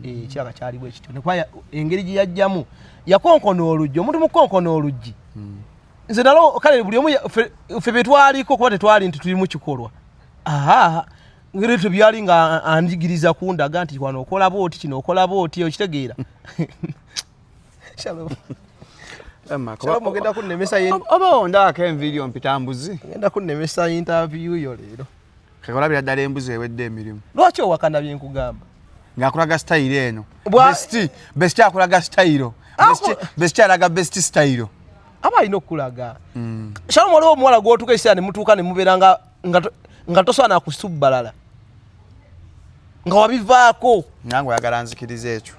Eh, kiraka kyali bwe kityo. Nekuba engeri gye yajjamu yakonkona oluggi, omuntu mukonkona oluggi nze nalo kale buli omu ffe be twaliko kuba tetwali nti tuli mu kikolwa, aha ngeri tebyali nga anjigiriza kundaga nti wano okola bwoti, kino okola bwoti, okitegeera? Shalom. Shalom, ogenda kunnemesa Oba ondaako enviiri ompita mbuzi. Ogenda kunnemesa interview yo leero. Kekolabira ddala embuzi ewedde emirimu. Lwaki owakana bye nkugamba? Ng'akulaga sitayiro eno. Besti. Bestie akulaga sitayiro. Bestie alaga bestie sitayiro. Aba alina okukulaga. Shalom, waliwo omuwala gw'otuuka ekiseera ne mutuuka ne mubeera nga Nga tosobola nakusubbalala nga wabivaako. Nange oyagala nzikiriza ekyo.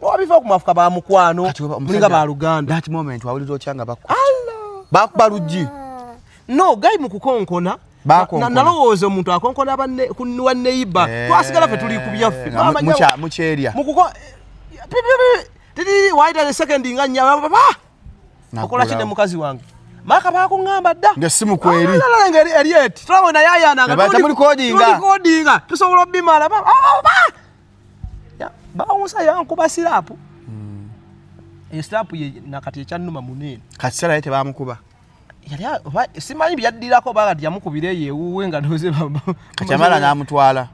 Wabivaako, mwafuka ba mukwano, mulinga baluganda. That moment wawulira otya nga bakuba luggi? No, guy mu kukonkona, Bakonkona. nalowooza omuntu akonkona wa neighbour. Twasigala ffe tuli ku byaffe. Nga mukyerya. Mukuko tiri waita second nga nnya ba okola ki ne mukazi wange maka bakuŋŋamba dda. Ng'essimu kweri. Ah, nga eri eti tulaba nayayananga. Nga bayita mulikodinga. Tulikodinga, tusobola obimala. Ah, Ya, bawunsa yankuba slap. Eyo slap ye nakati ekyannuma munene. Kati sera ye tebamukuba? Yali simanyi byaddirako, baga yamukubira eyo ewuwe nga ndoze. Kati amala n'amutwala.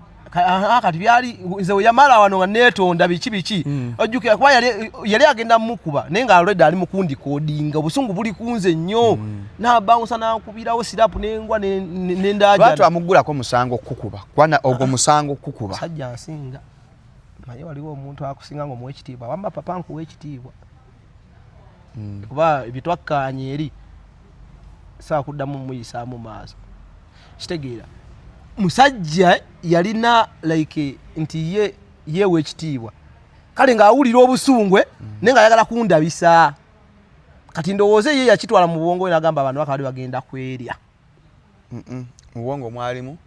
Kati byali nze we yamala wano nga neetonda biki biki. Ojjukira kuba yali agenda mukuba, naye nga already ali mukundikodinga, obusungu buli kunze nnyo, nabawunsa nankubirawo slap nengwa Lwaki nendajana. Amuggulako musango okukuba? Kubana ogwo musango okukuba. Musajja nsinga manye, waliwo omuntu akusinga nga omuwa ekitiibwa. Wamba papa nkuwa ekitiibwa, kuba bitwakkaanya eri saa kuddamu muyisaamu maaso. Kitegeera musajja yalina like nti ye yeewa ekitiibwa, kale ng'awulira obusungwe, naye ng'ayagala kundabisa. Kati ndowooza ye yakitwala mu bwongo we n'agamba abantu bakabali bagenda kwerya. Mu bwongo mwalimu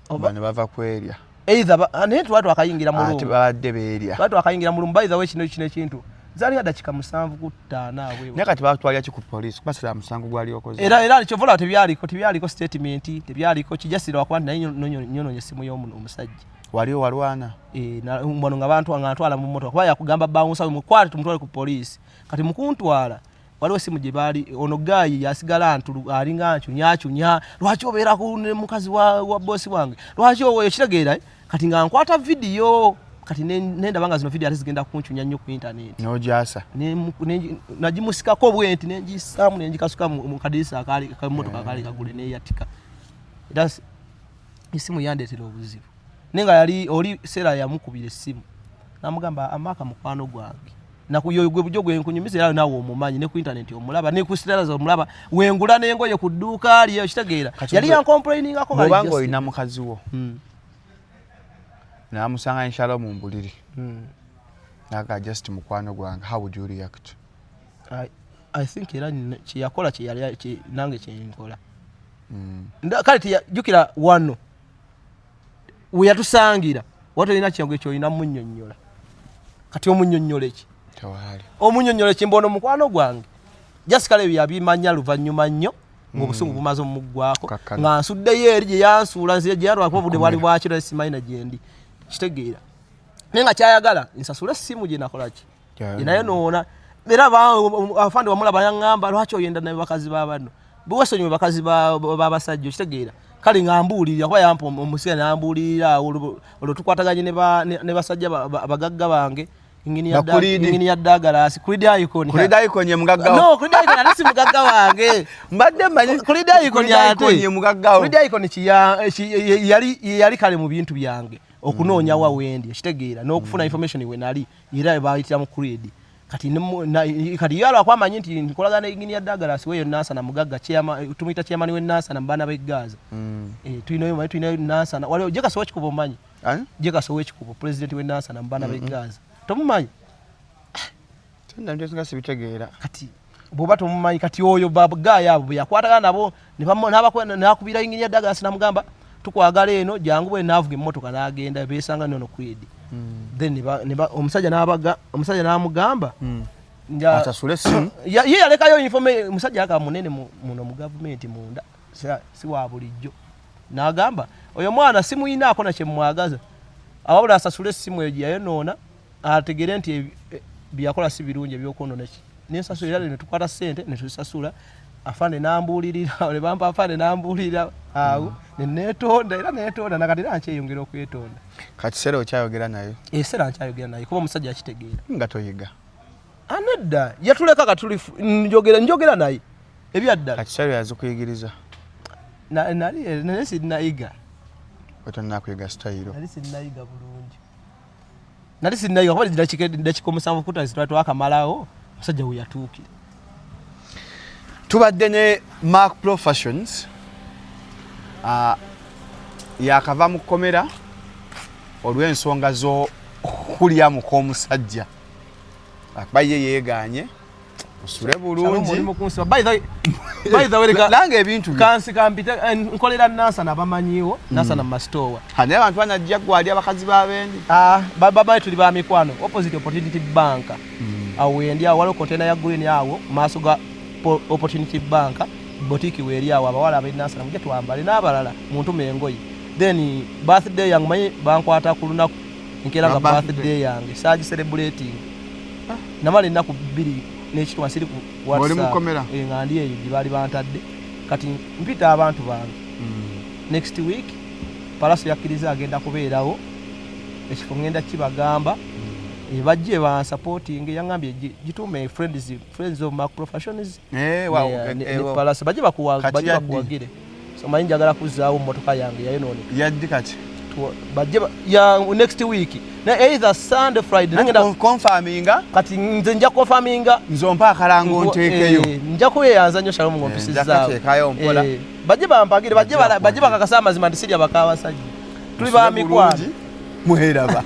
Oba- bano bava kwerya. Either naye twali twakayingira mu Ate room. babadde beerya. Twali twakayingira mu room. By the way, kino ekintu zaali dakika 7 ku 5 awo. Naye kati batwalira ki ku poliisi? Kuba sira musango gwali okoze. Era kyova olaba tebyaliko statement, tebyaliko kijasira wakuba nti naye nyononye essimu y'omusajja. Wali walwana? Eh, wano nga bantu nga ntwala mu mmotoka, kuba yakugamba bawunsa mukwate tumutwale ku poliisi. Kati mukuntwala waliwo esimu gye baali, ono guy yasigala ntulu alinga nkyunyakyunya, lwaki obeera ku ne mukazi wa bosi wange, lwaki oyo kitegeera, eh? Kati nga nkwata vidiyo, kati nendaba nga zino vidiyo ate zigenda kuncunya nnyo ku intaneti. N'ogyasa. Nagimusikako bwenti, nengisaamu, nengikasuka mu kadirisa akaali kamotoka akaali kagule, neyatika. Era esimu yandeetera obuzibu, naye nga yali oli seera yamukubira essimu namugamba, amaaka mukwano gwange nakuyo gwe bujo gwe nkunyumiza, era naawe omumanyi, ne ku intaneti omulaba, ne ku status omulaba, wengula n'engoye ku dduuka lye, okitegeera? Kati Yali yancomplainingako. Bw'obanga olina mukazi wo n'amusanga inshallah mu mbuliri, naga just mukwano gwange, how would you react? I think era kyeyakola kyeyali nange kyenkola. Kale teyajjukira wano we yatusangira, watolina kyangu kyolina munnyonnyola. Kati omunnyonnyola eki? Tewaali. Omunnyonnyola eki? Mbono mukwano gwange, just kale ebyo yabimanya luvannyuma nnyo ng'obusungu bumaze omuggwako. Kakkana. Nga nsuddeyo eri gye yansuula, nze gye yalwako obudde bwali bwakiro, simanyi na gyendi, kitegeera? Naye nga kyayagala nsasule essimu gye nakola ki naye noona. Era afande wamulaba yaŋŋamba, lwaki oyenda ne bakazi ba banno, bwesonyiwe bakazi babasajja, okitegeera? Kale nga mbuulirira, kuba yampa omusiga nambuulirira awo olwo tukwataganye ne basajja bagagga bange. Ba Creed. Ingini ya Douglas, Creed Icon. Creed Icon ye mugagga wo. No, Creed Icon ate si mugagga wange. Mbadde mmanyi Creed Icon Creed ate Icon ye mugagga wo. Creed Icon yali kale mu bintu byange okunoonya wa wendi, ekitegeera, n'okufuna information we nali, era bayitira mu Creed. Kati kati yalwa kwamanyi nti nkolagana ne Engineer Douglas weyo Nansana, mugagga chairman, tumuyita chairman we Nansana mu baana b'e Gaza. Eh, tulinayo Nansana, waliwo Jekaso w'ekikubo, omanyi? Ani? Jekaso w'ekikubo, president we Nansana mu baana b'e Gaza, tomumanyi? Tenda nti singa sibitegeera. Kati bw'oba tomumanyi, kati oyo baguy abo bwe yakwatagana nabo nakubira Engineer Douglas namugamba, tukwagala eno, jangu. Bwe naavuga emmotoka n'agenda, besanga nono Creed. Then omusajja n'abaga, omusajja n'amugamba Asasule essimu. Ye yalekayo omusajja aka munene muno mu gavumenti munda, si wa bulijjo, n'agamba oyo mwana simuyinaako na kyemwagaza, awabula asasule essimu eyo gye yayonoona, ategere nti byeyakola si birungi ebyokwonona ki nensasula. Era netukwata sente netuzisasula. Afande nambuulirira, ne bampa afande nambuulirira awo neneetonda, era neetonda nakati, era nkyeyongera okwetonda. Kati sera okyayogera naye? Esera nkyayogera naye, kuba omusajja akitegeera. Nga toyiga. Anedda, yatuleka katuli njogera naye ebyaddala. Kati sera yazikuyigiriza? Nali sinnayiga. Otonnakuyiga sitayiro? Nali sinnayiga bulungi, nali sinnayiga, kuba dakika 7 ku 5 twali twakamalawo omusajja we yatuukira. Tubadde ne Mark Pro Fashions. Ah, yakava mu kkomera olw'ensonga z'okulya muk'omusajja, akuba ye yeeganye osule bulungi. By the way, langa ebintu byo. Kansi kampite, nkolera Nansana, abamanyiwo Nansana mu masitowa. Ha, naye abantu banajja gwali abakazi b'abendi. Ah, babaye tuli ba mikwano, opposite Opportunity Bank. Awo wendi awo, waliwo container ya green awo maaso ga Opportunity Bank, boutique weeri awo. Abawala ab'enansana mujje twambale n'abalala muntume engoye. Then birthday yange, manyi bankwata ku lunaku nkeera nga Lwa birthday. Birthday yange saagi celebrating, namala ennaku 2 n'ekitundu siri ku Ng'oli mu WhatsApp. kkomera? Eh, nga ndi eyo gye baali bantadde. Kati mpita abantu bange next week. Palaso yakkiriza, agenda kubeerawo. Ekifo ngenda kibagamba. Eh, bajje bansupporting. Yaŋŋambye gituume Friends of Mark Professions. Eh, wow, Ne wow. Palaso bajje Kati bajje yaddi? bakuwagire. So manyi njagala kuzzaawo mmotoka yange yayonooneka. Yaddi kati? Bajje ya next week ne either Sunday, Friday nengenda. Confirminga. Kati nze nja confirminga. Nze ompa akalango nteekeyo. Nja kweyanza nnyo, Shalom, Nja ng'ompisizaawo. kateekayo mpola. Bajje bampagire, bajje Bajje bajje bakakasa amazima nti sirya bakabasajja, tuli ba mikwano. Mweraba.